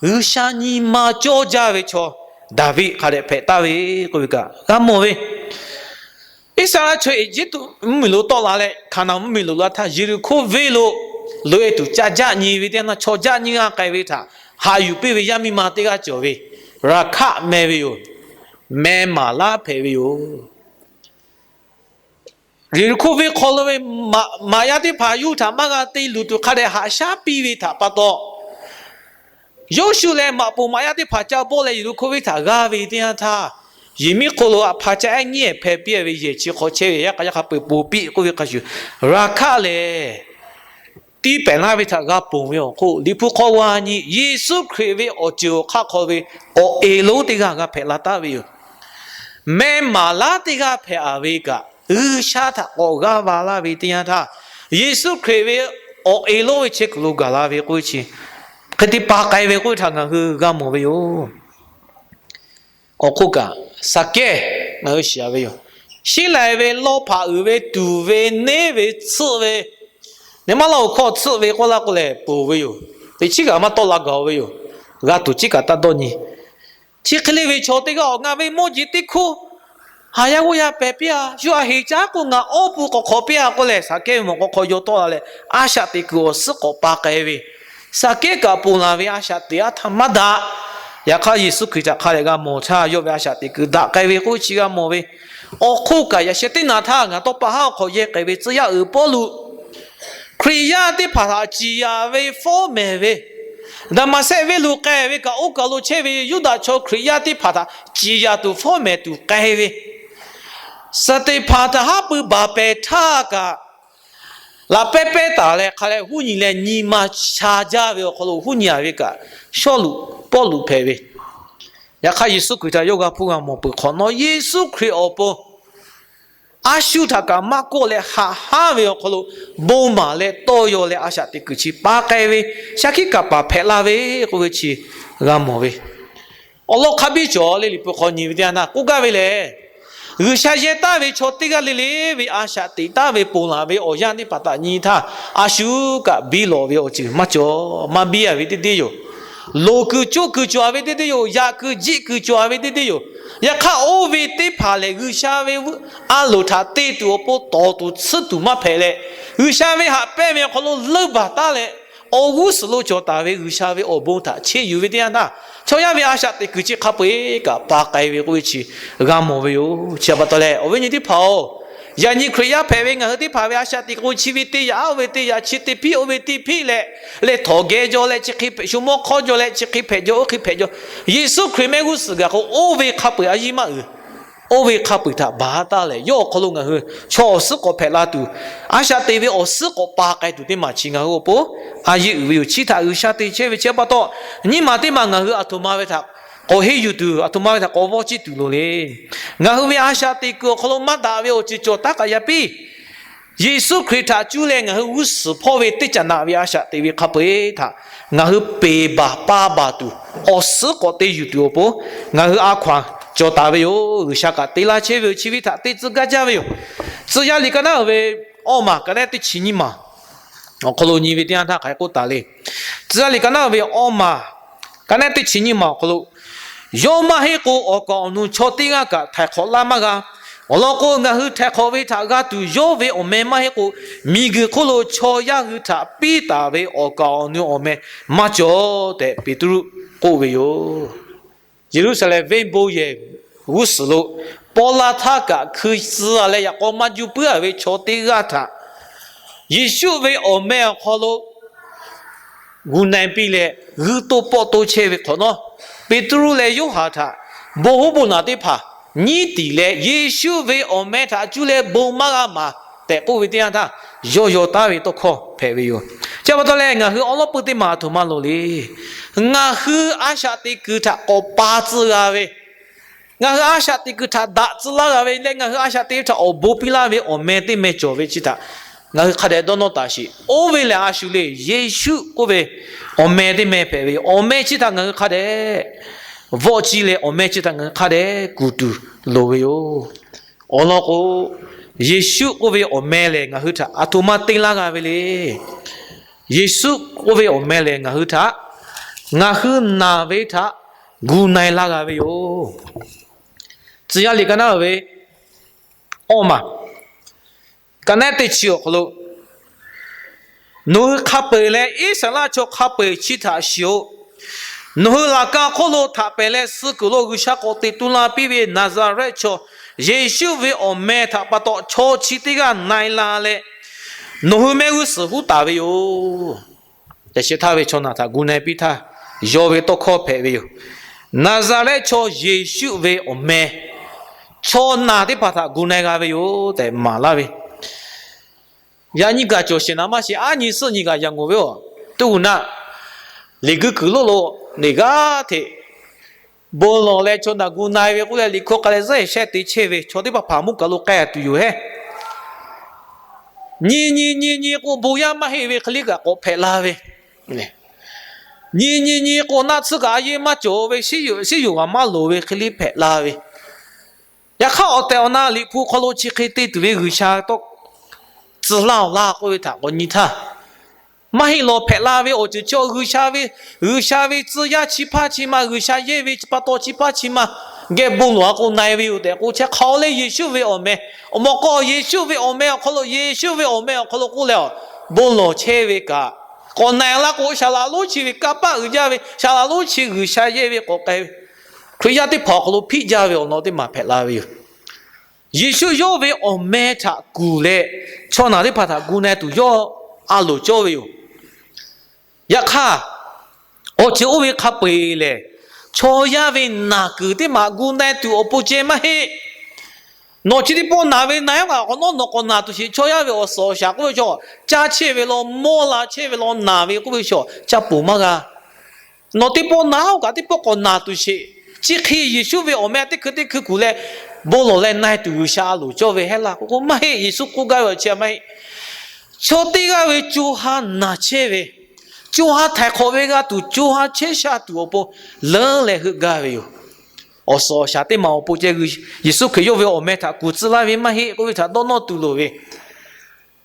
G'uiˬsha nyi ma cawˇ jaˇ ve chaw Daˍviˆ hk'a dehꞈ hpehꞈ taˍ ve k'oˆ ve kaꞈ g'a mawˬ ve. Iˉsaˍreˍlaˆ chaw Eˇjiˇtuꞈ mvuhˇmiˬ lo tawˆ la leh Hkaˍnanˍ mvuhˇmiˬ lo la htaˇ, Yeˍriˍhkoˇ venˇ lo loꞈ-e tuˬ ca jaˆ nyi ve teˇ yanˇ, chaw jaˆ nyi g'a k'ai ve htaꞈ haꞈ yuˬ piˇ ve yaˇ miˇ ma teˇ g'aˇ cawˬ ve, Raˍhkaˆ meh ve yoˬ. Meh maˍ laˉ hpehꞈ ve yoˬ. Yeˍriˍhkoˇ venˇ hk'aw lo ve maꞈ yaˇ teˇ hpaˍ yawˇ hui htaꞈ maˇ g'a te luˬ tuˬ hk'a dehꞈ haꞈ shaˉ piˇ ve htaꞈ pa taw, Yoˇshuˆ leh maꞈ poˍ maꞈ yaˇ teˇ hpaˍ ca bawˆ leh Yeˍriˍhkoˇ venˇ htaꞈ g'aˇ ve teˇ yanˇ htaˇ, yehˬ miˉ hk'oˆ lo htaꞈ hpa ca ehˉ nyiˉ hpeh piˇ ve yehˬ chi hk'aw chehˇ ve yaˇ k'a yaˇ hk'a peu-eˬ ponˬ piˇ k'oˆ ve hk'a shuˍ, Raˍhkaˆ lehˬ tiˇ pehˍ laˇ ve htaꞈ g'a ponˬ ve awˬ hk'oˆ, Liꞈ hpu hk'aw g'a nyi Yeˍsuˆ Hkriꞈ ve awˬ ceuˬ awˬ hk'aˇ hk'aw ve awˬ e lonˉ teˇ g'aˇ g'a hpehꞈ la taˍ ve yoˬ. Meh maˍ laˉ teˇ g'aˇ hpehꞈ a ve kaꞈ, G'uiˬsha htaꞈ k'awꞈ g'aˇ va laˇ ve teˇ yanˇ htaˇ, Yeˍsuˆ Hkriꞈ ve awˬ e lonˉ ve chehˇ kuiˬ lo gaˬ la ve k'oˆ ve chi, hk'e te pa k'ai ve k'oˆ ve htaꞈ ngaˬ hui g'a mawˬ ve yoˬ. Awˬ hk'oˆ kaꞈ, Saˍkehˇ ngaˬ hui shiˍ a ve yoˬ. Sheˉlaiˍ ve lawˇ hpaꞈ uiˍ ve tuˬ ve neˇ ve tsuhˆ ve, neˇ maˇ laˇ awˬ hkawˇ tsuhˆ ve k'oˆ laˇ k'o lehˬ ponˬ ve yoˬ. Teꞈ chiˉ kaꞈ maˇ tawˆ la gaˬ ve yoˬ. G'a tuˬ ciˉ kaꞈ taˇ dawˇ nyi. Chi hk'e le ve chaw teˇ g'aˇ awˬ, ngaˬ ve mawˇ jeˬ teˇ hkuˇ haˍ yaˇ g'oˇ yaˇ pehˍ piˇ-a, shu a heˍ caˉ k'o ngaˬ awˬ pon k'awꞈ hk'awꞈ piˇ-a k'oˆ leh, Saˍkehˇ ve mawˬ k'awꞈ hk'aw yaw tawˆ la leh, a shaꞈ teꞈ kuiˬ awˬ suhˉ k'awꞈ pa k'ai ve, Saˍkehˇ kaꞈ ponˬ laˬ ve a shaꞈ teꞈ aˉ htaˇ maˇ daꞈ. Yaꞈ hk'aˇ Yeˍsuˆ Hkriꞈ htaꞈ hk'a dehꞈ g'a mawˬ htaˇ, yawˇ ve a shaꞈ teꞈ kuiˬ daꞈ k'ai ve k'oˆ chi g'a mawˬ ve. Awˬ hk'oˆ kaꞈ yaꞈ sheh teˇ naˍ htaˇ ngaˬ tawˇ pa haˉ awˬ hk'aw yehˇ k'ai ve tcuh yaˇ uiˍ Pawˇluꞈ, Hkriꞈ yaˇ teˇ hpaˍ htaꞈ ciˍ yanˍ ve fawˉ mehˍ ve, Daˍmaˍsehˆ venˇ lo k'ai ve kaꞈ, oˇ kaˬ lo chehˇ ve Yuˇdaꞈ chaw Hkriꞈ yaˇ teˇ hpaˍ htaꞈ ciˍ yanˍ tuˬ fawˉ mehˍ tuˬ k'ai ve, Saˍteˍhpanˍ htaꞈ haˉ pui baˬ pehˍ htaˇ kaꞈ, laꞈ pehˉ pehˉ taˍ leh hk'a leh huˉ nyi leh nyi ma sha jaˇ ve awˬ hk'aw lo huˉ nyi a ve kaꞈ, Sawˉluꞈ, Pawˇluꞈ hpehꞈ ve. Yaꞈ hk'aˇ Yeˍsuˆ Hkriꞈ htaꞈ yawˇ g'a hpuˇ g'a mawˬ peuˬ hk'awꞈ nawˉ, Yeˍsuˆ Hkriꞈ awˬ pon a shu htaꞈ kaꞈ maˇ kawˆ leh haꞈ haˉ ve awˬ hk'aw lo bon maˍ leh tawˇ yaw leh a shaꞈ teꞈ kuiˬ chi pa k'ai ve, shaˉ hkiˆ kaꞈ paˍ hpehꞈ la ve k'oˆ ve chi g'a mawˬ ve. Awˬ lawn hk'a biˇ cawˬ le, Liꞈ hpu hk'aw nyi ve teˇ yanˇ htaˇ k'oˆ gaˇ ve lehˬ, G'uiˬsha yehˇ taˍ ve chaw teˇ g'aˇ le le ve a shaꞈ teꞈ taˍ ve ponˬ laˬ ve awˬ yanˇ teˇ hpaˍ htaꞈ nyi htaˇ, a shu kaꞈ biˇ lawˬ ve awˬ ceuˬ maˇ cawˬ. Maˇ biˇ a ve teˇ deˇ yoˬ. Loˍ kuiˬ coˇ kuiˬ cawˬ a ve teˇ deˇ yoˬ. Yaꞈ kuiˬ jiˆ kuiˬ cawˬ a ve teˇ deˇ yoˬ. Yaꞈ hk'aˇ oˇ ve teˇ hpaˍ lehˬ, G'uiˬsha ve a loˍ htaꞈ te tuˬ awˬ pon tawˍ tuˬ tsuhˇ tuˬ maˇ hpehꞈ leh, G'uiˬsha ve haꞈ pehnˇ ve awˬ hk'aw lo leuˇ baˬ taˉ leh, awˬ g'uˇ suhˍ lo cawˬ taˍ ve G'uiˬsha ve awˬ bon htaꞈ cheˇ yuˬ ve teˇ yanˇ htaˇ, chaw yaˇ ve a shaꞈ teꞈ kuiˬ chi hk'a peu-eˬ kaꞈ pa k'ai ve k'oˆ ve chi g'a mawˬ ve yoˬ. Chi pa taw leh, awˬ viˉ nyi teˇ hpaˍ-oˬ, yaꞈ nyi Hkriꞈ yaˇ hpehꞈ ve ngaˬ hui teˇ hpaˍ ve a shaꞈ teꞈ kuiˬ chi ve teˇ yanˇ oˇ ve teˇ yanˇ, chi teˇ hpiˇ oˇ ve teˇ hpiˇ leh, leh htawnˍ geh jaw leh chi hk'e hpehꞈ, shu mawˇ hk'awˇ jaw leh chi hk'e hpehꞈ jaw, oˇ hk'e hpehꞈ jaw, Yeˍsuˆ Hkriꞈ mehˆ g'uˇ suhˍ gaˬ k'o, oˇ ve hk'a peu-eˬ a yiˇ maˇ uiˍ. Oˇ ve hk'a peu-eˬ htaꞈ baˬ taˉ leh, yawˇ awˬ hk'aw lo ngaˬ hui chaw awˬ suhˉ k'awꞈ hpehꞈ la tuˬ, a shaꞈ teꞈ ve awˬ suhˉ k'awꞈ pa k'ai tuˬ teˇ maˬ chi ngaˬ hui awˬ pon a yiˇ uiˍ ve yoˬ. Chi htaꞈ G'uiˬsha te chehˇ ve chi pa taw, nyiˇ maˬ teˇ maˬ ngaˬ hui aˬ htoꞈ ma ve htaꞈ k'awꞈ henˇ yuˬ tuˬ, aˬ htoꞈ ma ve htaꞈ k'awꞈ vawˇ ciˇ tuˬ loˍ le. Ngaˬ hui ve a shaꞈ teꞈ kuiˬ awˬ hk'aw lo maˇ daꞈ ve awˬ ceuˬ cawˬ taˉ kaꞈ yaˇ piˇ, Yeˍsuˆ Hkriꞈ htaꞈ cuˇ leh ngaˬ hui g'uˇ suhˍ hpawˇ ve teˇ caꞈ naꞈ ve a shaꞈ teꞈ ve hk'a peu-eˬ htaꞈ ngaˬ hui peˍ baˬ pa baˬ tuˬ, awˬ suhˉ k'awꞈ te yuˬ tuˬ awˬ pon ngaˬ hui a hkaw-anˬ cawˬ taˍ ve yoˬ. G'uiˬsha kaꞈ te laˇ chehˇ ve yoˬ. Chi ve htaꞈ te tcuh gaˇ jaˇ ve yoˬ. Tcuh yaˇ liꞈ ka naˉ uiˍ ve awˇ maˬ ka naˉ teˇ chi nyiˇ maˬ awˬ hk'aw lo nyi ve teˇ yanˇ htaˇ hk'aˬ hk'e k'oˆ taˍ le. Tcuh yaˇ liꞈ ka naˉ uiˍ ve awˇ maˬ ka naˉ teˇ chi nyiˇ maˬ awˬ hk'aw lo, yawˇ maˇ heˆ k'o, awˬ kaˍ awˬ nu chaw teˇ g'aˇ kaꞈ htaiˍ hk'awꞈ laˇ maˇ g'a. Awˬ lawn k'o, ngaˬ hui htaiˍ hk'awꞈ ve htaꞈ g'a tuˬ yawˇ ve awˬ meh maˇ heˆ k'o, miˬguiˬ hk'oˆ lo chaw yaˇ hui htaꞈ piˇ taˍ ve awˬ kaˍ awˬ nu awˬ meh maˇ cawˬ tehꞈ Peˍtruˆ k'oˆ ve yoˬ. Yeˍruˆsaˍlehnˍ venˇ bon yehˬ g'uˇ suhˍ lo paw la htaˇ kaꞈ hkui tcuh leh yaꞈ k'aw maˇ juˇ puiˉ a ve chaw teˇ g'aˇ htaꞈ Yeˍsuˆ ve awˬ meh awˬ hk'aw lo gu na-e piˇ leh, g'uiˇ toˇ pawˆ toˇ chehˇ ve hk'awꞈ nawˉ, Peˍtruˆ leh Yoˇhanˬ htaꞈ bon hoˉ bon naˬ teˇ hpaˍ nyiˉ tiˍ leh, Yeˍsuˆ ve awˬ meh htaꞈ cuˇ leh bon maˇ g'a maˍ tehꞈ k'oˆ ve teˇ yanˇ htaˇ, yawˇ yaw taˉ ve tawˇ hkawˇ hpehꞈ ve yoˬ. Chi pa taw leh, ngaˬ hui awˉ lawˉ puiˇ teˇ maˬ aˬ htoꞈ ma loˍ le. Ngaˬ hui a shaꞈ teꞈ kuiˬ htaꞈ k'awꞈ pa tcuh g'a ve, ngaˬ hui a shaꞈ teꞈ kuiˬ htaꞈ daꞈ tcuh laˇ g'a ve leh, ngaˬ hui a shaꞈ teꞈ ve htaꞈ awˬ bon piˇ laˇ ve awˬ meh teˇ meh cawˬ ve chi htaꞈ ngaˬ hui hk'a dehꞈ dawˇ nawˇ taˍ sheˍ. Oˇ ve lehˬ, a shu le, Yeˍsuˆ k'oˆ ve awˬ meh teˇ meh hpehꞈ ve yoˬ. Awˬ meh chi htaꞈ ngaˬ hui hk'a dehꞈ vawˆ ciˇ leh, awˬ meh chi htaꞈ ngaˬ hui hk'a dehꞈ kuˬ tuˬ loˍ ve yoˬ. Awˬ lawn k'o, Yeˍsuˆ k'oˆ ve awˬ meh lehˬ, ngaˬ hui htaꞈ aˬ htoꞈ ma te laˇ g'a ve le. Yeˍsuˆ k'oˆ ve awˬ meh lehˬ, ngaˬ hui htaꞈ, ngaˬ hui naˬ ve htaꞈ gu na-e laˇ g'a ve yoˬ. Tcuh yaˇ liꞈ ka naˉ uiˍ ve awˇ maˬ ka naˉ teˇ chi awˬ hk'aw lo, nawˬ hui hk'a peu-eˬ leh Iˉsaˍreˍlaˆ chaw hk'a peu-eˬ chi htaꞈ shiˍ-oꞈ. Nawˬ hui laꞈ ka hk'oˆ lo htaꞈ pehˍ leh, suh kuiˬ lo G'uiˬsha k'awꞈ teꞈ tu la piˇ ve Naˍzaˍrehˆ chaw Yeˍsuˆ ve awˬ meh htaꞈ pa taw, chaw chi teˇ g'aˇ na-e la leh, nawˬ hui mehˆ g'uˇ suhˍ huˉ taˍ ve yoˬ. Yaꞈ sheh htaˇ ve chaw naˬ htaꞈ gu na-e piˇ htaˇ, yaw ve tawˇ hkawˇ hpehꞈ ve yoˬ. Naˍzaˍrehˆ chaw Yeˍsuˆ ve awˬ meh, chaw naˬ teˇ hpaˍ htaꞈ gu na-e g'a ve yoˬ tehꞈ maˍ laˇ ve. Yaꞈ nyi gaˬ cawˬ sheˍ naˍ maˇ sheˍ, aˉ nyi suhˆ nyi g'aꞈ yaꞈ ngawˬ ve-oˬ, tuˇ g'uˬ naˆ, liꞈ guiˇ kuiˬ loˆ lo neˬ g'aˇ hteꞈ bon lawˬ leh chaw naˬ gu na-e ve k'oˆ leh, liꞈ hkawˇ k'ai leh zuhˆ shehˇ te chehˇ ve chaw teˇ hpaˍ hpaˍ mvuhˇ kaˬ lo k'ai tuˬ yoˬ hehˉ. Nyi nyi nyi nyi k'o, bon yaˇ maˇ heˆ ve hk'e liˇ kaꞈ k'awꞈ hpehꞈ la ve. Nyi nyi nyi k'o, naˆ tsuhˇ kaꞈ a yeˇ maˇ cawˬ ve, shiˉ yuˬ g'aꞈ maˇ loˍ ve hk'e liˇ hpehꞈ la ve. Yaꞈ hk'aˇ, awˬ tehˬ awˬ na Liꞈ hpu hk'aw lo chi hk'e te tuˬ ve G'uiˬsha tawˇ tcuh laˇ-oˬ laˇ k'oˆ ve htaꞈ k'awꞈ nyi htaˇ, Maˇ heˆ lawˬ, hpehꞈ la ve awˬ ceuˬ chi G'uiˬsha ve, G'uiˬsha ve tcuh yaˇ chi hpaˇ chi ma, G'uiˬsha yehˇ ve pa taw chi hpaˇ chi ma geh bon lawˬ a k'o na-e ve yoˬ tehꞈ k'oˆ chehˇ hk'aˬ le. Yeˍsuˆ ve awˬ meh, awˬ mawꞈ k'aw Yeˍsuˆ ve awˬ meh awˬ hk'aw lo, Yeˍsuˆ ve awˬ meh awˬ hk'aw lo k'oˆ leh a, bon lawˬ chehˇ ve kaꞈ, k'awꞈ na-e laˇ k'o, shaˍ laꞈ lonˉ chi ve kanˇ paˆ uiˍ jaˇ ve, shaˍ laꞈ lonˉ chi G'uiˬsha yehˇ ve k'awꞈ k'ai ve, Hkriꞈ yaˇ teˇ hpaˍ awˬ hk'aw lo hpiˆ jaˇ ve awˬ lawn teˇ maˬ hpehꞈ la ve yoˬ. Yeˍsuˆ yawˇ ve awˬ meh htaꞈ kuˬ leh, chaw naˬ teˇ hpaˍ htaꞈ gu na-e tuˬ yawˇ a loˍ cawˇ ve yoˬ. Yaꞈ hk'aˇ, awˬ ceuˬ oˇ ve hk'a peu-eˬ lehˬ, chaw yaˇ ve naˬ kuiˬ teˇ maˬ gu na-e tuˬ awˬ pon ceh maˇ heˆ. Nawˬ chi teˇ pawˆ naˬ ve na-e oˇ kaꞈ k'awꞈ nawˉ nawˬ k'awꞈ naˬ tuˬ sheˍ. Chaw yaˇ ve awˬ suhˍ awˬ shaˍ k'oˆ ve chaw, caˇ chehˇ ve law, mawˇ la chehˇ ve law, naˬ ve k'oˆ ve chaw, caˇ poˬ maˇ g'a. Nawˬ teˇ pawˆ naˬ oˇ kaꞈ teˇ pawˆ k'awꞈ naˬ tuˬ sheˍ. Chi hk'e Yeˍsuˆ ve awˬ meh teˇ hkui teˇ hkui kuˬ leh, bon lawˬ leh na-e tuˬ G'uiˬsha a loˍ cawˇ ve heˆ laˇ k'oˆ k'o, maˇ heˆ. Yeˍsuˆ k'oˆ gaˇ ve awˬ chi maˇ heˆ. Chaw teˇ g'aˇ ve co ha naˬ chehˇ ve, co ha htaiˍ hk'awꞈ ve g'a tuˬ, co ha chehˇ sha tuˬ awˬ pon leuˉ leh heuˆ gaˇ ve yoˬ. Awˬ suhˍ awˬ shaˍ teˇ maˬ awˬ pon ceh, Yeˍsuˆ Hkriꞈ yawˇ ve awˬ meh htaꞈ kuˬ tcuh laˇ ve maˇ heˆ k'oˆ ve htaꞈ dawˇ nawˇ tuˬ loˍ ve,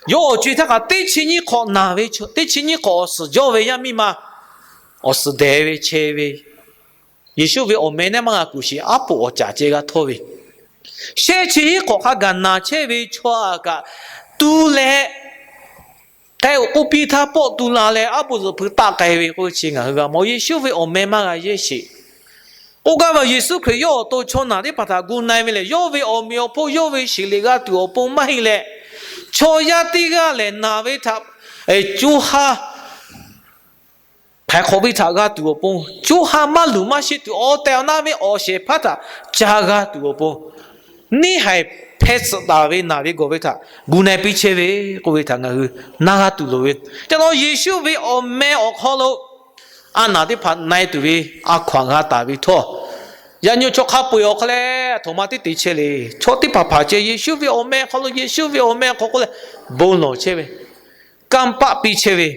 yawˇ awˬ co-e htaˇ kaꞈ teˇ chi nyiˇ hk'awꞈ naˬ ve, teˇ chi nyiˇ hk'awꞈ awˬ suhˍ jawˇ ve yaˇ miˇ ma, awˬ suhˍ dehꞈ ve chehˇ ve, Yeˍsuˆ ve awˬ meh neˇ maˇ g'a kuˬ sheˍ, aˉ poꞈ awˬ caˍ ceh g'a htawˇ ve, shehˆ chi hiˉ hk'awꞈ hk'a gaˬ naˬ chehˇ ve chaw aꞈ kaꞈ tu leh, k'ai-oˬ k'oˆ piˇ htaˇ pawˆ tu la leh, aˉ poꞈ zuhꞈ hpui taˆ k'ai ve k'oˆ ve chi ngaˬ hui g'a mawˬ. Yeˍsuˆ ve awˬ meh maˇ g'a yehˇ sheˍ. K'oˆ gaˇ ve, Yeˍsuˆ Hkriꞈ yawˇ awˬ to chaw naˬ teˇ hpaˍ htaꞈ gu na-e ve lehˬ, yawˇ ve awˬ meꞈ awˬ hponˇ, yawˇ ve sheˍ liꞈ g'a tuˬ awˬ pon maˇ heˆ leh, chaw yaˇ teˇ g'aˇ lehˬ naˬ ve htaꞈ co ha htaiˍ hk'awꞈ ve htaꞈ g'a tuˬ awˬ pon, co ha maˇ luˬ maˇ sheˆ tuˬ awˬ tehˬ awˬ na ve awˬ shehˍ hpaˇ htaꞈ ca g'a tuˬ awˬ pon, neˇ haiˬ hpeh tsuhꞈ taˍ ve naˬ ve gawˬ ve htaꞈ gu na-e piˇ chehˇ ve k'oˆ ve htaꞈ ngaˬ hui naˇ g'a tuˬ loˍ ve. Ca taw Yeˍsuˆ ve awˬ meh awˬ hk'aw lo a naˬ teˇ hpaˍ na-e tuˬ ve a hkaw-anˬ g'a taˍ ve htawˇ, yaꞈ nyi chaw hk'a peu-eˬ awˬ hk'aw leh a htoꞈ ma teˇ te chehˇ le. Chaw teˇ hpaˍ hpaˍ ceh Yeˍsuˆ ve awˬ meh hk'aw lo, Yeˍsuˆ ve awˬ meh hk'aw k'oˆ leh bon lawˬ chehˇ ve, kanˇ paˆ piˇ chehˇ ve,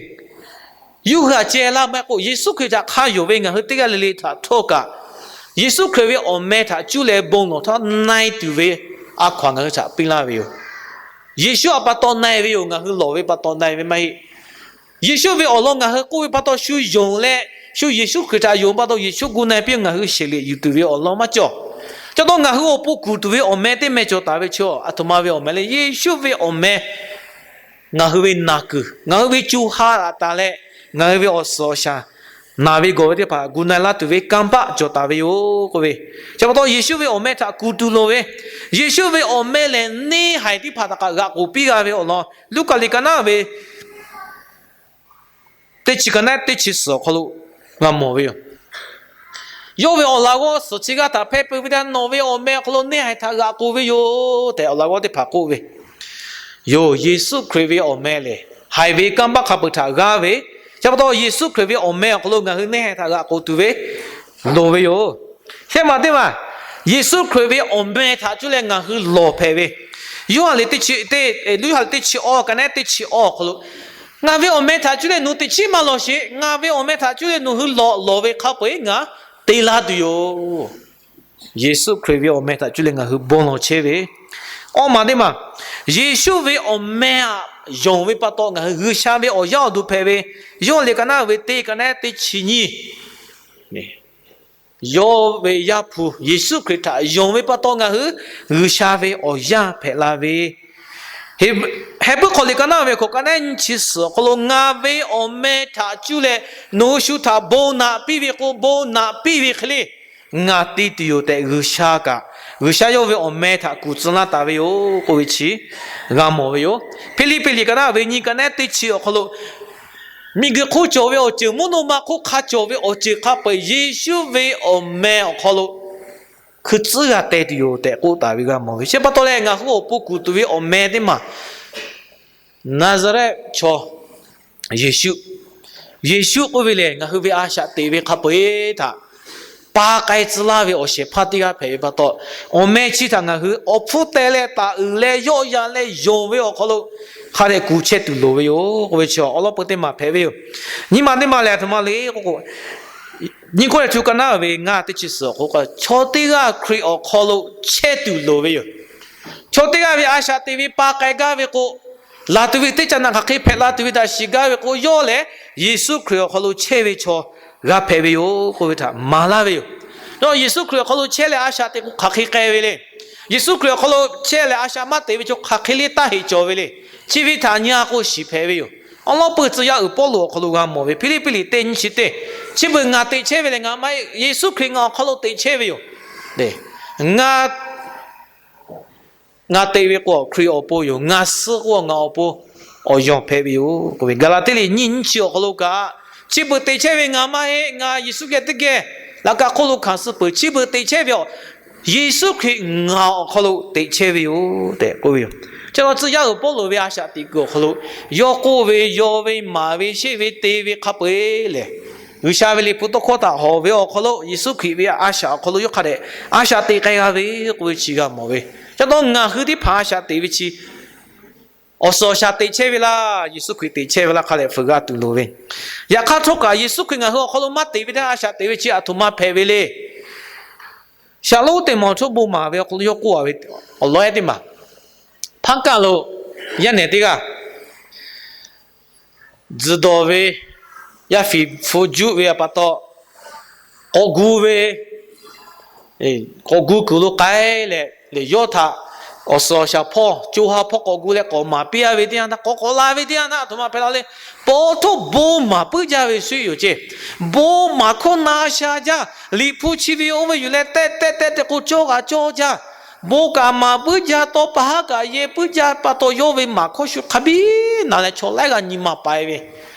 yuˇ g'aꞈ ceh laˇ maˇ heˆ k'o, Yeˍsuˆ Hkriꞈ htaꞈ hk'a yonˍ ve ngaˬ hui teˇ g'aˇ le le htaꞈ htawˇ kaꞈ, Yeˍsuˆ Hkriꞈ ve awˬ meh htaꞈ cuˇ leh bon lawˬ htaˇ na-e tuˬ ve a hkaw-anˬ ngaˬ hui htaꞈ piˇ laˇ ve yoˬ. Yeˍsuˆ a pa taw na-e ve yoˬ. Ngaˬ hui lawˬ ve pa taw na-e ve maˇ heˆ. Yeˍsuˆ ve awˬ lawn ngaˬ hui k'oˆ ve pa taw shu yonˍ leh, shu Yeˍsuˆ Hkriꞈ htaꞈ yonˍ pa taw Yeˍsuˆ gu na-e piˇ ngaˬ hui sheˍ liꞈ yuˬ tuˬ ve awˬ lawn maˇ cawˬ. Ca taw ngaˬ hui awˬ pon kuˬ tuˬ ve awˬ meh teˇ meh cawˬ taˍ ve chi aˬ htoꞈ ma ve awˬ meh le. Yeˍsuˆ ve awˬ meh ngaˬ hui ve naˬ kuiˬ, ngaˬ hui ve co ha laꞈ taˍ leh, ngaˬ hui ve awˬ suhˍ awˬ shaˍ, naˬ ve gawˬ ve teˇ hpaˍ gu na-e laˇ tuˬ ve kanˇ paˆ cawˬ taˍ ve yoˬ k'oˆ ve. Chi pa taw Yeˍsuˆ ve awˬ meh htaꞈ kuˬ tuˬ loˍ ve, Yeˍsuˆ ve awˬ meh lehˬ neˇ haiˬ teˇ hpaˍ htaꞈ kaꞈ g'aꞈ k'oˍ piˇ g'a ve awˬ lawn Luˉkaꞈ liꞈ ka naˉ ve teˇ chi ka naˉ teˇ chi suhˍ awˬ hk'aw lo g'a mawˬ ve yoˬ. Yawˇ ve awˬ laꞈ g'awˇ suhˍ chi g'aˇ htaꞈ hpehˇ peu ve htaˇ, nawˬ ve awˬ meh awˬ hk'aw lo neˇ haiˬ htaꞈ g'aꞈ k'oˍ ve yoˬ tehꞈ awˬ laꞈ g'awˇ teˇ hpaˍ k'oˆ ve yoˬ. Yeˍsuˆ Hkriꞈ ve awˬ meh lehˬ, haiˬ ve kanˇ paˆ hk'a peu-eˬ htaꞈ g'aˇ ve, chi pa taw Yeˍsuˆ Hkriꞈ ve awˬ meh awˬ hk'aw lo ngaˬ hui neˇ haiˬ htaꞈ g'aꞈ k'oˍ tuˬ ve loˍ ve yoˬ. Hk'e maˬ teˇ maˬ, Yeˍsuˆ Hkriꞈ ve awˬ meh htaꞈ cuˇ leh ngaˬ hui lawˬ hpehꞈ ve, Yoˇhanˬ liꞈ teˇ chi, Yoˇhanˬ liꞈ teˇ chi awˇ ka naˉ teˇ chi awˇ awˬ hk'aw lo, ngaˬ ve awˬ meh htaꞈ cuˇ leh nawˬ teꞈ chiˉ maˇ lawˬ sheˍ. Ngaˬ ve awˬ meh htaꞈ cuˇ leh nawˬ hui lawˬ lawˬ ve hk'a peu-eˬ ngaˬ te laˇ tuˬ yoˬ. Yeˍsuˆ Hkriꞈ ve awˬ meh htaꞈ cuˇ leh ngaˬ hui bon lawˬ chehˇ ve. Awˇ maˬ teˇ maˬ, Yeˍsuˆ ve awˬ meh aꞈ yonˍ ve pa taw ngaˬ hui G'uiˬsha ve awˬ yaˇ awˬ duˬ hpehꞈ ve, Yoˇhanˬ liꞈ ka naˉ ve teˇ ka naˉ teˇ chi nyiˇ Yawˇ ve Yaˇ hpu Yeˍsuˆ Hkriꞈ htaꞈ yonˍ ve pa taw ngaˬ hui G'uiˬsha ve awˬ yaˇ hpehꞈ la ve. Heh, Hehˍ puiˉ hk'aw liꞈ ka naˉ ve hkawꞈ ka naˉ nyi chi suhˍ awˬ hk'aw lo, ngaˬ ve awˬ meh htaꞈ cuˇ leh nawˬ hui shu htaꞈ bon naꞈ piˇ ve k'o, bon naꞈ piˇ ve hk'e le ngaˬ te tuˬ yoˬ tehꞈ, G'uiˬsha kaꞈ, G'uiˬsha yawˇ ve awˬ meh htaꞈ kuˬ tcuh laˇ taˍ ve yoˬ k'oˆ ve chi g'a mawˬ ve yoˬ. Hpeˇliˇpiˆ liꞈ ka naˉ ve nyi ka naˉ teˇ chi awˬ hk'aw lo, miˬguiˬ hk'oˆ cawˬ ve awˬ ceuˬ, mvuhˇ naw ma hk'oˆ hk'a cawˬ ve awˬ ceuˬ hk'a peu-eˬ Yeˍsuˆ ve awˬ meh awˬ hk'aw lo hkui tcuhˉ g'a teh tuˬ yoˬ tehꞈ k'oˆ taˍ ve g'a mawˬ ve. Chi pa taw leh ngaˬ hui awˬ pon kuˬ tuˬ ve awˬ meh teˇ maˬ Naˍzaˍrehˆ chaw Yeˍsuˆ, Yeˍsuˆ k'oˆ ve lehˬ ngaˬ hui ve a shaꞈ teꞈ ve hk'a peu-eˬ htaꞈ pa k'ai tcuh laˇ ve awˬ shehˍ hpaˇ teˇ g'aˇ hpehꞈ ve pa taw, awˬ meh chi htaꞈ ngaˬ hui awˬ hpfuhˇ teh leh taˍ uiˍ leh yawˆ yan leh yonˍ ve awˬ hk'aw lo hk'a dehꞈ kuˬ chehˇ tuˬ loˍ ve yoˬ k'oˆ ve chi awˬ lawn peu teˇ maˬ hpehꞈ ve yoˬ. Nyi ma teˇ maˬ lehˬ a htoꞈ ma le k'o k'o, Nyiˇ Kawˇrenˍhtuˆ ka naˉ ve ngaˇ teˇ chi suhˍ awˬ hk'aw lo, chaw teˇ g'aˇ Hkriꞈ awˬ hk'aw lo chehˇ tuˬ loˍ ve yoˬ. Chaw teˇ g'aˇ ve a shaꞈ teꞈ ve pa k'ai gaˇ ve k'o, laˬ tuˬ ve teˇ caꞈ naꞈ hk'aˬ hk'e hpehꞈ la tuˬ ve htaꞈ shiˍ gaˇ ve k'o, yawˇ lehˬ Yeˍsuˆ Hkriꞈ awˬ hk'aw lo chehˇ ve chaw g'a hpehꞈ ve yoˬ k'oˆ ve htaꞈ maˍ laˇ ve yoˬ. Nawˬ Yeˍsuˆ Hkriꞈ awˬ hk'aw lo chehˇ leh a shaꞈ teꞈ k'o hk'aˬ hk'e k'ai ve le. Yeˍsuˆ Hkriꞈ awˬ hk'aw lo chehˇ leh a shaꞈ maˇ teꞈ ve chaw hk'aˬ hk'e le taˇ heꞈ cawˬ ve le. Chi ve htaꞈ nyi a k'o shiˍ hpehꞈ ve yoˬ. Awˬ lawn peuˬ tcuh yaˇ uiˍ Pawˇluꞈ awˬ hk'aw lo g'a mawˬ ve, Hpiˇliˇpiˆ liꞈ teˇ nyiˇ chi teˇ, chi beuꞈ ngaˬ teꞈ chehˇ ve lehˬ ngaˬ maˇ heˆ, Yeˍsuˆ Hkriꞈ ngaˬ awˬ hk'aw lo teꞈ chehˇ ve yoˬ. Ngaˬ, ngaˬ teꞈ ve k'o Hkriꞈ awˬ pon yoˬ. Ngaˬ suh k'o ngaˬ awˬ pon awˬ yawˬ hpehꞈ ve yoˬ k'oˆ ve. Gaˍlaˍtiˆ liꞈ nyiˇ nyiˇ chi awˬ hk'aw lo kaꞈ, chi beuꞈ teꞈ chehˇ ve ngaˬ maˇ heˆ, ngaˬ Yeˍsuˆ geh teˇ geh laꞈ kaꞈ hk'oˆ lo hkanˍ suh peuˬ. Chi beuꞈ teꞈ chehˇ ve awˬ Yeˍsuˆ Hkriꞈ ngaˬ awˬ hk'aw lo teꞈ chehˇ ve yoˬ tehꞈ k'oˆ ve yoˬ. Chi law tcuh yaˇ uiˍ Pawˇluꞈ ve a shaꞈ teꞈ kuiˬ awˬ hk'aw lo yawˇ k'oˆ ve, yaw ve, maˍ ve, sheˆ ve, te ve hk'a peu-eˬ lehˬ, G'uiˬsha ve Liꞈ hpu tawˇ hkawˇ htaꞈ hawˬ ve awˬ hk'aw lo Yeˍsuˆ Hkriꞈ ve a shaꞈ awˬ hk'aw lo yawˇ hk'a dehꞈ a shaꞈ teꞈ k'ai g'a ve k'oˆ ve chi g'a mawˬ ve. Chi taw ngaˬ hui teˇ hpaˍ a shaꞈ teꞈ ve chi awˬ suhˍ awˬ shaˍ teꞈ chehˇ ve laˇ, Yeˍsuˆ Hkriꞈ teꞈ chehˇ ve laˇ hk'a lehˬ fuiˍ g'a tuˬ loˍ ve. Yaꞈ hk'aˇ htawˇ kaꞈ Yeˍsuˆ Hkriꞈ ngaˬ hui awˬ hk'aw lo maˇ teꞈ ve teˇ a shaꞈ teꞈ ve chi aˬ htoꞈ ma hpehꞈ ve le. Shaˍlonˍ teˇ maˬ awˬ htoꞈ bon maˍ ve awˬ hk'aw lo yawˇ k'oˆ a ve awˬ lawn ehˉ teˇ maˬ, hpaˇ kaˆ lo yaˇ nehˬ teˇ g'aˇ tzuhˬ dawˬ ve, yaˇ fiˍ hpu juˆ ve pa taw, k'awꞈ gu ve, k'awꞈ gu kuiˬ lo k'ai leh, lehˬ yawˇ htaꞈ awˬ suhˍ awˬ shaˍ hpawˇ co ha hpawˇ k'awꞈ gu leh k'awꞈ maˍ piˇ a ve teˇ yanˇ htaˇ, k'awꞈ k'awꞈ la ve teˇ yanˇ htaˇ, aˬ htoꞈ ma hpehꞈ la le. Pawˇ awˬ htoˆ bon maˍ puiˉ jaˇ ve shu yoˬ ceˇ. Bon maˍ hkawˇ na sha jaˇ. Liꞈ hpu chi ve oˇ ve yuˬ leh tehˆ tehˆ tehˆ tehˆ k'o cawˇ g'a cawˇ jaˇ. Bon kaꞈ maˍ puiˉ jaˇ, tawˇ pa haˉ kaꞈ yehˇ puiˉ jaˇ pa taw, yawˇ ve maˍ hkawˇ shu hk'a biˇ na leh chaw laiˉ g'aˇ nyi ma paiˍ ve.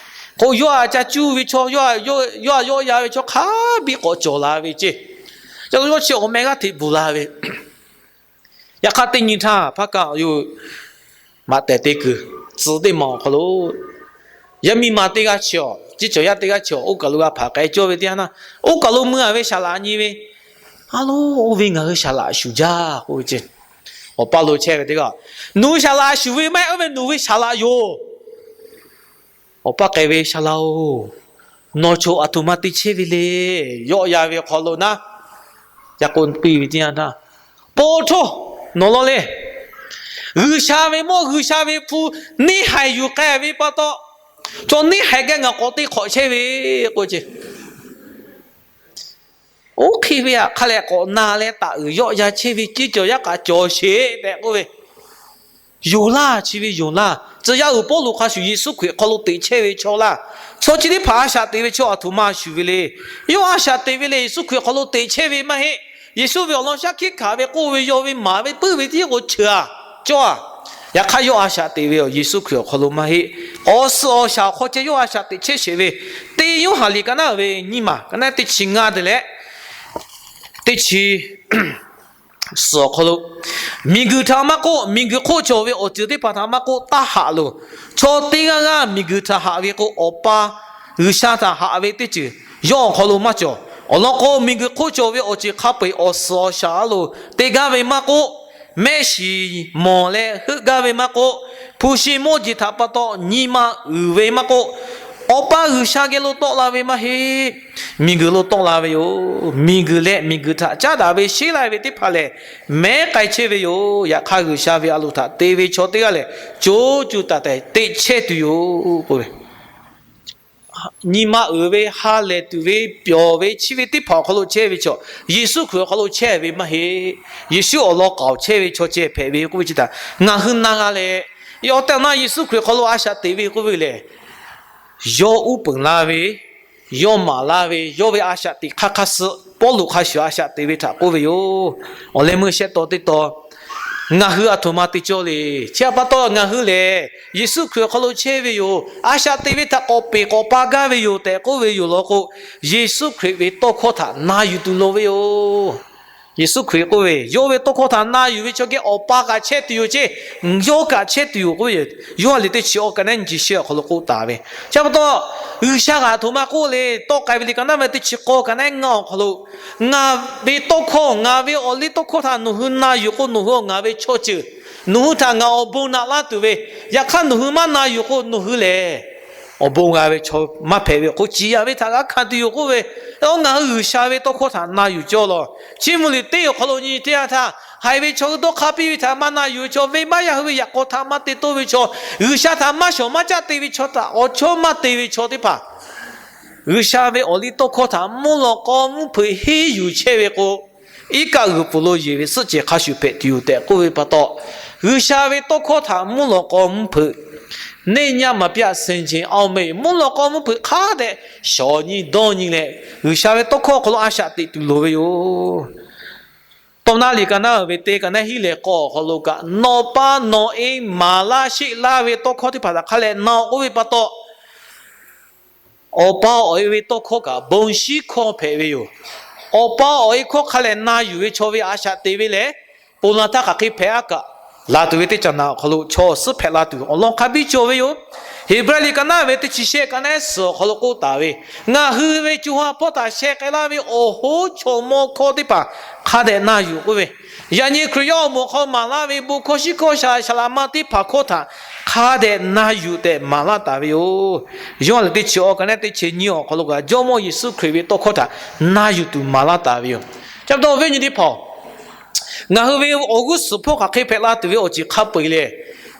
K'o yawˇ a ca cuˇ ve chaw, yawˇ a yawˆ ya ve chaw hk'a biˇ k'awꞈ cawˬ la ve ceˇ. Ca lo yawˇ chi awˬ meh g'aˇ hteꞈ bvuhˬ la ve. Yaꞈ hk'aˇ teˇ nyi htaˇ hpaˇ kaˆ yoˬ, maꞈ tehˬ te kuiˬ tcuh teˇ maˬ awˬ hk'aw lo yaˇ miˇ ma teˇ g'aˇ chi awˬ, ciˉ cawˬ yaˇ teˇ g'aˇ chi awˬ oˇ kaˬ lo g'a hpaˍ k'ai cawˇ ve teˇ yanˇ htaˇ, oˇ kaˬ lo mui a ve saˍ laꞈ nyi ve, A lo, oˇ ve ngaˬ hui saˍ laꞈ shuˍ jaˇ k'oˆ ve ceˇ. Awˬ pa lo chehˇ ve teˇ g'aˇ, Nawˬ hui saˍ laꞈ shuˍ ve maˇ heˆ, oˇ ve nawˬ ve saˍ laꞈ yoˬ. Awˬ pa k'ai ve, Saˍ laꞈ-oˬ, nawˬ chaw aˬ htoꞈ ma te chehˇ ve le. Yawˆ ya ve hk'aw lo naˉ, yaꞈ k'o piˇ ve teˇ yanˇ htaˇ, Paw htawˇ, nawˬ law le. G'uiˬsha ve mawˇ G'uiˬsha ve hpu neˇ haiˬ yuˬ k'ai ve pa taw, chaw neˇ haiˬ geh ngaˬ k'awꞈ te hk'awꞈ chehˇ ve k'oˆ ceˇ. Oˇ hk'e ve htaꞈ hk'a leh k'awꞈ na leh taꞈ uiˍ yawˆ ya chehˇ ve ceˇ, cawˬ yaˇ kaꞈ cawˬ sheˍ tehꞈ k'oˆ ve. Yonˍ laˇ, chi ve yonˍ laˇ. Tcuh yaˇ uiˍ Pawˇluꞈ hk'a shuˍ Yeˍsuˆ Hkriꞈ hk'aw lo teꞈ chehˇ ve chaw laˇ. Chaw chi teˇ hpaˍ a shaꞈ teꞈ ve chaw aˬ htoꞈ ma shuˍ ve le. Yawˇ a shaꞈ teꞈ ve lehˬ, Yeˍsuˆ Hkriꞈ hk'aw lo teꞈ chehˇ ve maˇ heˆ. Yeˍsuˆ ve awˬ lawn shaˉ hkiˆ hkanˍ ve, k'oˆ ve, yaw ve, maˍ ve, puiˉ ve tiˉ k'o cheuˬ a, cawˇ a. Yaꞈ hk'aˇ yawˇ a shaꞈ teꞈ ve awˬ Yeˍsuˆ Hkriꞈ awˬ hk'aw lo maˇ heˆ. Awˬ suhˍ awˬ shaˍ awˬ hk'aw ceh yawˇ a shaꞈ teꞈ chehˇ sheˍ ve. Teˇ Yoˇhanˬ liꞈ ka naˉ ve nyiˇ maˬ, ka naˉ teˇ chi ngaˇ te leh teˇ chi suhˍ awˬ hk'aw lo, miˬguiˬ htaꞈ maˇ k'oˆ, miˬguiˬ hk'oˆ cawˬ ve awˬ ceuˬ teˇ hpaˍ htaꞈ maˇ k'oˆ, taˇ haꞈ loˬ. Chaw teˇ g'aˇ g'aˇ miˬguiˬ htaꞈ haꞈ ve k'o, Awˬ pa G'uiˬsha htaꞈ haꞈ ve teˇ ceuˬ yawˇ awˬ hk'aw lo maˇ cawˬ. Awˬ lawn k'o, miˬguiˬ hk'oˆ cawˬ ve awˬ ceuˬ hk'a peu-eˬ awˬ suhˍ awˬ shaˍ lo te gaˇ ve maˇ k'oˆ, mehˆ shiˍ mawˬ leh heuˆ gaˇ ve maˇ k'oˆ, hpu shi mawˇ jeˬ htaꞈ pa taw nyi ma uiˍ ve maˇ k'oˆ, Awˬ pa G'uiˬsha geh lo tawˆ la ve maˇ heˆ. Miˬguiˬ lo tawˆ la ve yoˬ. Miˬguiˬ leh miˬguiˬ htaꞈ caˉ daꞈ ve sheˉ lai ve teˇ hpaˍ lehˬ, mehˉ k'ai chehˇ ve yoˬ. Yaꞈ hk'aˇ, G'uiˬsha ve a loˍ htaꞈ te ve chaw teˇ g'aˇ lehˬ, co cuˬ taˍ tehꞈ teꞈ chehˇ tuˬ yoˬ k'oˆ ve. Nyi ma uiˍ ve, ha lehˬ tuˬ ve, pyawˬ ve, chi ve teˇ hpaˍ awˬ hk'aw lo chehˇ ve chaw, Yeˍsuˆ Hkriꞈ awˬ hk'aw lo chehˇ ve maˇ heˆ. Yeˍsuˆ awˬ lawn k'aoˍ chehˇ ve chaw ceh hpehꞈ ve k'oˆ ve chi htaꞈ ngaˬ hui na g'a leh, yawˇ tehꞈ na Yeˍsuˆ Hkriꞈ hk'aw lo a shaꞈ teꞈ ve k'oˆ ve lehˬ, yawˇ uˉ peunˍ laˇ ve, yawˇ maˍ laˇ ve, yawˇ ve a shaꞈ teꞈ hk'aˇ hk'aˇ suh Pawˇluꞈ hk'a shuˍ a shaꞈ teꞈ ve htaꞈ k'oˆ ve yoˬ. Awˬ leh meuˇ shehˆ taw teˇ taw, ngaˬ hui aˬ htoꞈ ma te cawˇ le. Chi htaꞈ pa taw ngaˬ hui lehˬ, Yeˍsuˆ Hkriꞈ awˬ hk'aw lo chehˇ ve yoˬ. A shaꞈ teꞈ ve htaꞈ k'awꞈ peˍ k'awꞈ pa gaˇ ve yoˬ tehꞈ k'oˆ ve yoˬ law k'o, Yeˍsuˆ Hkriꞈ ve tawˇ hkawˇ htaꞈ na yuˬ tuˬ loˍ ve yoˬ. Yeˍsuˆ Hkriꞈ k'oˆ ve, yawˇ ve tawˇ hkawˇ htaꞈ na yuˬ ve chaw geh Awˬ pa kaꞈ chehˇ tuˬ yoˬ ceˇ, yawˇ kaꞈ chehˇ tuˬ yoˬ k'oˆ ve yoˬ. Yoˇhanˬ liꞈ teˇ chi awˬ ka naˉ nyi chi shehˆ awˬ hk'aw lo k'oˆ taˍ ve. Chi pa taw, G'uiˬsha kaꞈ aˬ htoꞈ ma k'oˆ le, tawˆ k'ai ve liꞈ ka naˉ ve teˇ chi k'awˇ ka naˉ ngaˇ awˬ hk'aw lo, ngaˬ ve tawˇ hkawˇ, ngaˬ ve awˬ liˇ tawˇ hkawˇ htaꞈ nawˬ hui na yuˬ k'o, nawˬ hui ngaˬ ve chaw ceuˬ, nawˬ hui htaꞈ ngaˬ awˬ bon naꞈ laˇ tuˬ ve. Yaꞈ hk'aˇ, nawˬ hui maˇ na yuˬ k'o, nawˬ hui lehˬ awˬ bon g'a ve chaw maˇ hpehꞈ ve awˬ hk'oˆ, ciˍ yanˍ ve htaꞈ g'a hkanˍ tuˬ yoˬ k'oˆ ve, a, ngaˬ hui G'uiˬsha ve tawˇ hkawˇ htaꞈ na yuˬ cawˇ lawˬ. Chiˇ mvuh liꞈ teˇ awˬ hk'aw lo nyi teˇ yanˇ htaˇ, haiˬ ve chaw hui dawˇ hk'a piˇ ve htaꞈ maˇ na yuˬ ve chaw, venˇbaˆ yaˇ hui ve yaꞈ k'aw htaꞈ maˇ te toˇ ve chaw, G'uiˬsha htaꞈ maˇ shawˍ maˇ caˆ te ve chaw htaꞈ awˬ chawˇ maˇ te ve chaw teˇ hpaˍ, G'uiˬsha ve awˬliˇtawˇhkawˇ htaꞈ mvuhˇ lawꞈ k'aw mvuhˇ hpeuꞈ henˇ yuˬ chehˇ ve k'o, iˉ kaˆ g'uiˬ pfuhˍ lo yeˬ ve suhˆ cehˬ hk'a shuˍ hpehꞈ tuˬ yoˬ tehꞈ k'oˆ ve pa taw, G'uiˬsha ve tawˇ hkawˇ htaꞈ mvuhˇ lawꞈ k'aw mvuhˇ hpeuꞈ, နေညမပြတ်ဆင်ခြင်အောင် mvuhˇ lawꞈ k'aw mvuhˇ hpeuꞈ hk'a dehꞈ shawˍ nyi dawˇ nyi leh, G'uiˬsha ve tawˇ hkawˇ awˬ hk'aw lo a shaꞈ teꞈ tuˬ loˍ ve yoˬ. Tawˇ naˆ liꞈ ka naˆ ve teˇ ka naˆ hiˉ leh k'awˇ awˬ hk'aw lo kaꞈ, nawˬ pa nawˬ e maˍ laˇ sheˆ laˇ ve tawˇ hkawˇ teˇ hpaˍ htaꞈ hk'a leh na-oˬ k'oˆ ve pa taw, awˬ pa awˬ e ve tawˇ hkawˇ kaꞈ bon shinˉ hkawˇ hpehꞈ ve yoˬ. Awˬ pa awˬ e hkawˇ hk'a leh na yuˬ ve chaw ve a shaꞈ teꞈ ve lehˬ, ponˬ laˬ htaˇ hk'aˬ hk'e hpehꞈ a kaꞈ, laˬ tuˬ ve teˇ caꞈ naꞈ awˬ hk'aw lo chaw awˬ suhˉ hpehꞈ la tuˬ awˬ lawn hk'a biˇ cawˬ ve yoˬ. Heˍbrehˇ liꞈ ka naˆ ve teˇ chi shehˆ ka naˆ suhˍ awˬ hk'aw lo k'oˆ taˍ ve, ngaˬ hui ve co ha hpawˇ htaꞈ sheh k'ai laˇ ve awˬ hoˉ chaw mawˇ hkawˇ teˇ hpaˍ hk'a dehꞈ na yuˬ k'oˆ ve, yaꞈ nyi Hkriꞈ yaˇ awˬ moˍ hk'aw maˍ laˇ ve bon hkawˇ shinˉ hkawˇ shaˍ shaˍ laꞈ ma teˇ hpaˍ hkawˇ htaꞈ hk'a dehꞈ na yuˬ tehꞈ maˍ laˇ taˍ ve yoˬ. Yoˇhanˬ liꞈ teˇ chi awˬ ka naˆ teˇ chi nyiˇ awˬ hk'aw lo kaꞈ, Jawˇmawˇ Yeˍsuˆ Hkriꞈ ve tawˇ hkawˇ htaꞈ na yuˬ tuˬ maˍ laˇ taˍ ve yoˬ. Chi pa taw awˬ viˉ awˬ nyi teˇ hpaˍ-oˬ, ngaˬ hui ve awˬ g'uˇ suhˍ hpawˇ hk'aˬ hk'e hpehꞈ la tuˬ ve awˬ ceuˬ hk'a peu-eˬ lehˬ,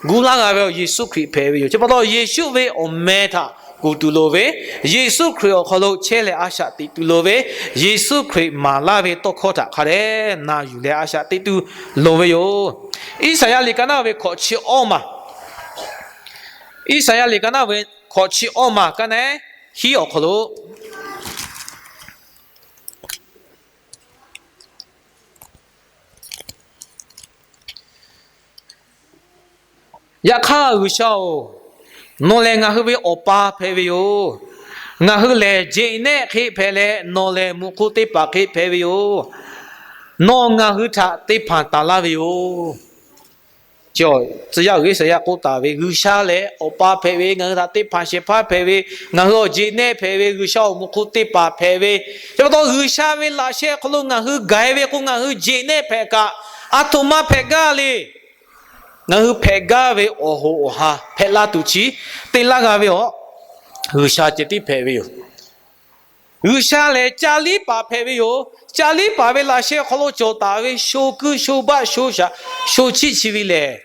gu laˇ g'a ve awˬ Yeˍsuˆ Hkriꞈ hpehꞈ ve yoˬ. Chi pa taw Yeˍsuˆ ve awˬ meh htaꞈ kuˬ tuˬ loˍ ve, Yeˍsuˆ Hkriꞈ awˬ hk'aw lo chehˇ leh a shaꞈ teꞈ tuˬ loˍ ve, Yeˍsuˆ Hkriꞈ maˍ laˇ ve tawˇ hkawˇ htaꞈ hk'a dehꞈ na yuˬ leh a shaꞈ teꞈ tuˬ loˍ ve yoˬ. Iˉsaˍyaˆ liꞈ ka naˆ ve hkawꞈ chi awˇ ma, Iˉsaˍyaˆ liꞈ ka naˆ ve hkawꞈ chi awˇ ma ka naˆ hiˉ awˬ hk'aw lo Yaꞈ hk'aˇ G'uiˬsha-oˬ, nawˬ lehˬ ngaˬ hui ve Awˬ pa hpehꞈ ve yoˬ. Ngaˬ hui lehˬ jeꞈ nehˆ hk'e hpehꞈ leh, nawˬ lehˬ muꞈ hk'u teˇ hpaˍ hk'e hpehꞈ ve yoˬ. Nawˬ ngaˬ hui htaꞈ te hpanˍ taˍ laˇ ve yoˬ. Tcuh yaˇ uiˍ Iˉsaˍyaˆ k'oˆ taˍ ve, G'uiˬsha lehˬ Awˬ pa hpehꞈ ve, ngaˬ hui htaꞈ te hpanˍ shehˍ hpaˇ hpehꞈ ve, ngaˬ hui awˬ jeꞈ nehˆ hpehꞈ ve, G'uiˬsha awˬ muꞈ hk'u teˇ hpaˍ hpehꞈ ve, chi pa taw G'uiˬsha ve laꞈ sheh hk'aw lo ngaˬ hui gaˬ-e ve k'o, ngaˬ hui jeꞈ nehˆ hpehꞈ kaꞈ, aˬ htoꞈ ma hpehꞈ gaˇ le. Ngaˬ hui hpehꞈ gaˇ ve awˬ hoꞈ awˬ ha hpehꞈ la tuˬ chi te laˇ g'a ve awˬ, G'uiˬsha ceh tiˉ hpehꞈ ve yoˬ. G'uiˬsha lehˬ ca liˉ paˍ hpehꞈ ve yoˬ. Ca liˉ paˍ ve laꞈ sheh hk'aw lo cawˬ taˍ ve sho kuiˇ sho baˆ sho shaꞈ sho chiˆ chi ve lehˬ,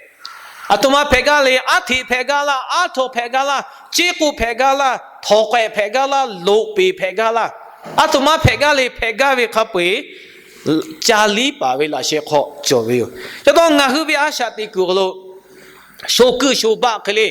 aˬ htoꞈ ma hpehꞈ gaˇ le. Aˉ hteꞈ hpehꞈ gaˇ laˇ, aˉ htaw hpehꞈ gaˇ laˇ, ceˇ k'o hpehꞈ gaˇ laˇ, htawnˍ k'ehꞈ hpehꞈ gaˇ laˇ, loꞈ peˍ hpehꞈ gaˇ laˇ, aˬ htoꞈ ma hpehꞈ gaˇ le. Hpehꞈ gaˇ ve hk'a peu-eˬ ca liˉ paˍ ve laꞈ sheh hk'aw cawˬ ve yoˬ. Chi pa taw ngaˬ hui ve a shaꞈ teꞈ kuiˬ awˬ hk'aw lo sho kuiˇ sho baˆ hk'e le,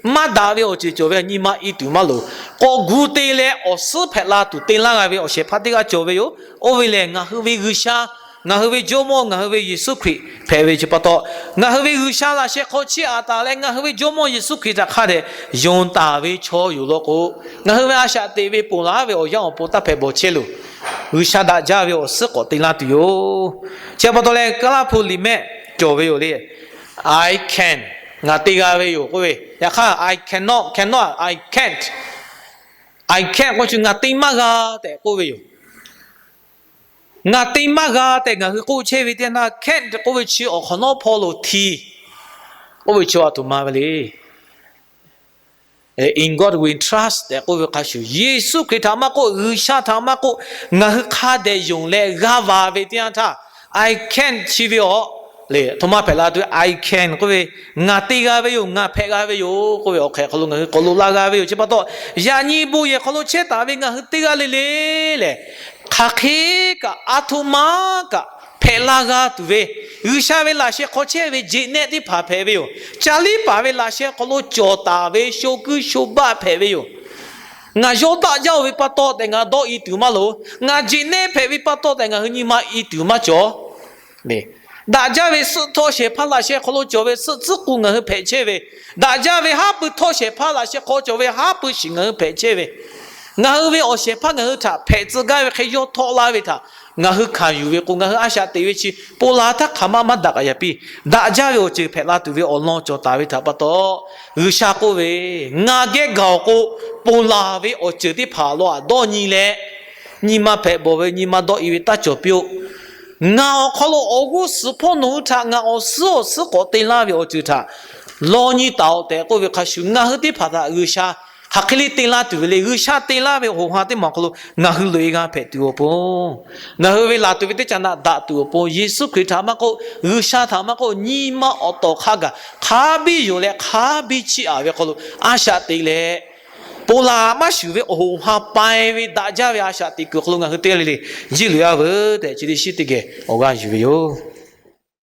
maˇ daꞈ ve awˬ ceuˬ cawˬ ve nyi ma i tuˬ maˇ loˍ. K'awꞈ gu te leh awˬ suhˉ hpehꞈ la tuˬ te laˇ g'a ve awˬ shehˍ hpaˇ teˇ g'aˇ cawˬ ve yoˬ. Oˇ ve lehˬ, ngaˬ hui ve G'uiˬsha, ngaˬ hui ve Jawˇmawˇ, ngaˬ hui ve Yeˍsuˆ Hkriꞈ hpehꞈ ve chi pa taw, ngaˬ hui ve G'uiˬsha laꞈ sheh hk'aw chiˇ aꞈ taˍ leh, ngaˬ hui ve Jawˇmawˇ Yeˍsuˆ Hkriꞈ htaꞈ hk'a dehꞈ yonˍ taˍ ve chaw yoˬ law k'o, ngaˬ hui ve a shaꞈ teꞈ ve ponˬ laˬ ve awˬ yanˇ awˬ pon taˇ hpehꞈ bawˬ chehˇ loˬ. G'uiˬsha daꞈ jaˇ ve awˬ suhˉ k'awꞈ te laˇ tuˬ yoˬ. Chi pa taw leh, Kaˇlaˇhpu liꞈ mehˆ cawˬ ve yoˬ le. I can, ngaˬ te g'a ve yoˬ k'oˆ ve. Yaꞈ hk'aˇ I cannot, cannot, I can't, I can't k'oˆ ve chi ngaˬ te maˇ g'a tehꞈ k'oˆ ve yoˬ. Ngaˬ te maˇ g'a tehꞈ ngaˬ hui k'oˆ chehˇ ve teˇ yanˇ, can't k'oˆ ve chi awˬ hk'awꞈ nawˉ hpawˇ lo hti k'oˆ ve chi aˬ htoꞈ ma ve le. In God we trust tehꞈ k'oˆ ve hk'a shuˍ, Yeˍsuˆ Hkriꞈ htaꞈ maˇ k'oˆ, G'uiˬsha htaꞈ maˇ k'oˆ, ngaˬ hui hk'a dehꞈ yonˍ leh g'a va ve teˇ yanˇ htaˇ, I can chi ve awˬ le, aˬ htoꞈ ma hpehꞈ la tuˬ, I can k'oˆ ve, ngaˬ te g'a ve yoˬ, ngaˬ hpehꞈ g'a ve yoˬ k'oˆ ve awˬ hk'ehꞈ hk'aw lo ngaˬ hui k'awꞈ lo la g'a ve yoˬ. Chi pa taw, yaꞈ nyi bon yehˬ hk'aw lo chehˇ taˍ ve ngaˬ hui teˇ g'aˇ le le lehˬ, hk'aˬ hk'e kaꞈ, aˬ htoꞈ ma kaꞈ hpehꞈ la g'a tuˬ ve, G'uiˬsha ve laꞈ sheh hk'aw chehˇ ve jeꞈ nehˆ teˇ hpaˍ hpehꞈ ve yoˬ. Ca liˉ paˍ ve laꞈ sheh hk'aw lo cawˬ taˍ ve sho kuiˇ sho baˆ hpehꞈ ve yoˬ. Ngaˬ yawˇ daꞈ jaˇ-oˬ ve pa taw tehꞈ ngaˬ dawˇ i tuˬ maˇ loˍ. Ngaˬ jeꞈ nehˆ hpehꞈ ve pa taw tehꞈ ngaˬ hui nyi ma i tuˬ maˇ cawˬ. Daꞈ jaˇ ve suhˆ htawˇ shehˍ hpaˇ laꞈ sheh hk'aw lo cawˬ ve suhˆ tcuhˉ k'u ngaˬ hui hpehꞈ chehˇ ve, daꞈ jaˇ ve haˉ pui htawˇ shehˍ hpaˇ laꞈ sheh hk'aw cawˬ ve haˉ pui shiˍ ngaˬ hui hpehꞈ chehˇ ve, ngaˬ hui ve awˬ shehˍ hpaˇ ngaˬ hui htaꞈ hpehꞈ tcuh gaˇ ve hk'e yawˇ htawˆ laˇ ve htaꞈ ngaˬ hui hkanˍ yuˬ ve k'o, ngaˬ hui a shaꞈ teꞈ ve chi ponˬ laˬ htaˇ hk'aˬ ma maˇ daꞈ kaꞈ yaꞈ piˇ, daꞈ jaˇ ve awˬ ceuˬ hpehꞈ la tuˬ ve awˬ lawn cawˬ taˍ ve htaꞈ pa taw, G'uiˬsha k'oˆ ve, Ngaˬ geh gaˬ-oˬ k'o, ponˬ laˬ ve awˬ ceuˬ teˇ hpaˍ lo aꞈ dawˇ nyi leh, nyi ma hpehꞈ bawˬ ve, nyi ma dawˇ i ve taˇ cawˬ piˇ-oˆ. Ngaˬ awˬ hk'aw lo awˬ g'uˇ suhˍ hpawˇ nawˬ hui htaꞈ ngaˬ awˬ suhˉ awˬ suhˉ k'awꞈ te laˇ ve awˬ ceuˬ htaꞈ law nyi taˍ-oꞈ tehꞈ k'oˆ ve hk'a shuˍ, ngaˬ hui teˇ hpaˍ htaꞈ G'uiˬsha hk'aˬ hk'e le te laˇ tuˬ ve le. G'uiˬsha te laˇ ve awˬ hoꞈ awˬ ha teˇ maˬ awˬ hk'aw lo ngaˬ hui loꞈ-e g'a hpehꞈ tuˬ awˬ pon, ngaˬ hui ve laˬ tuˬ ve teˇ caꞈ naˆ daꞈ tuˬ awˬ pon, Yeˍsuˆ Hkriꞈ htaꞈ maˇ k'oˆ, G'uiˬsha htaꞈ maˇ k'oˆ, nyi ma awˬ tawˍ hk'a gaˬ hk'a biˇ yonˍ leh hk'a biˇ chiˇ aꞈ ve hk'aw lo a shaꞈ teꞈ leh, ponˬ laˬ maˇ shuˍ ve awˬ hoꞈ awˬ ha pai ve daꞈ jaˇ ve a shaꞈ teꞈ kuiˬ awˬ hk'aw lo ngaˬ hui teˇ g'aˇ le le jiˇ loꞈ-e a veuˬ tehꞈ, chi teˇ shiˉ teˇ geh awˬ g'aˇ yuˬ ve yoˬ.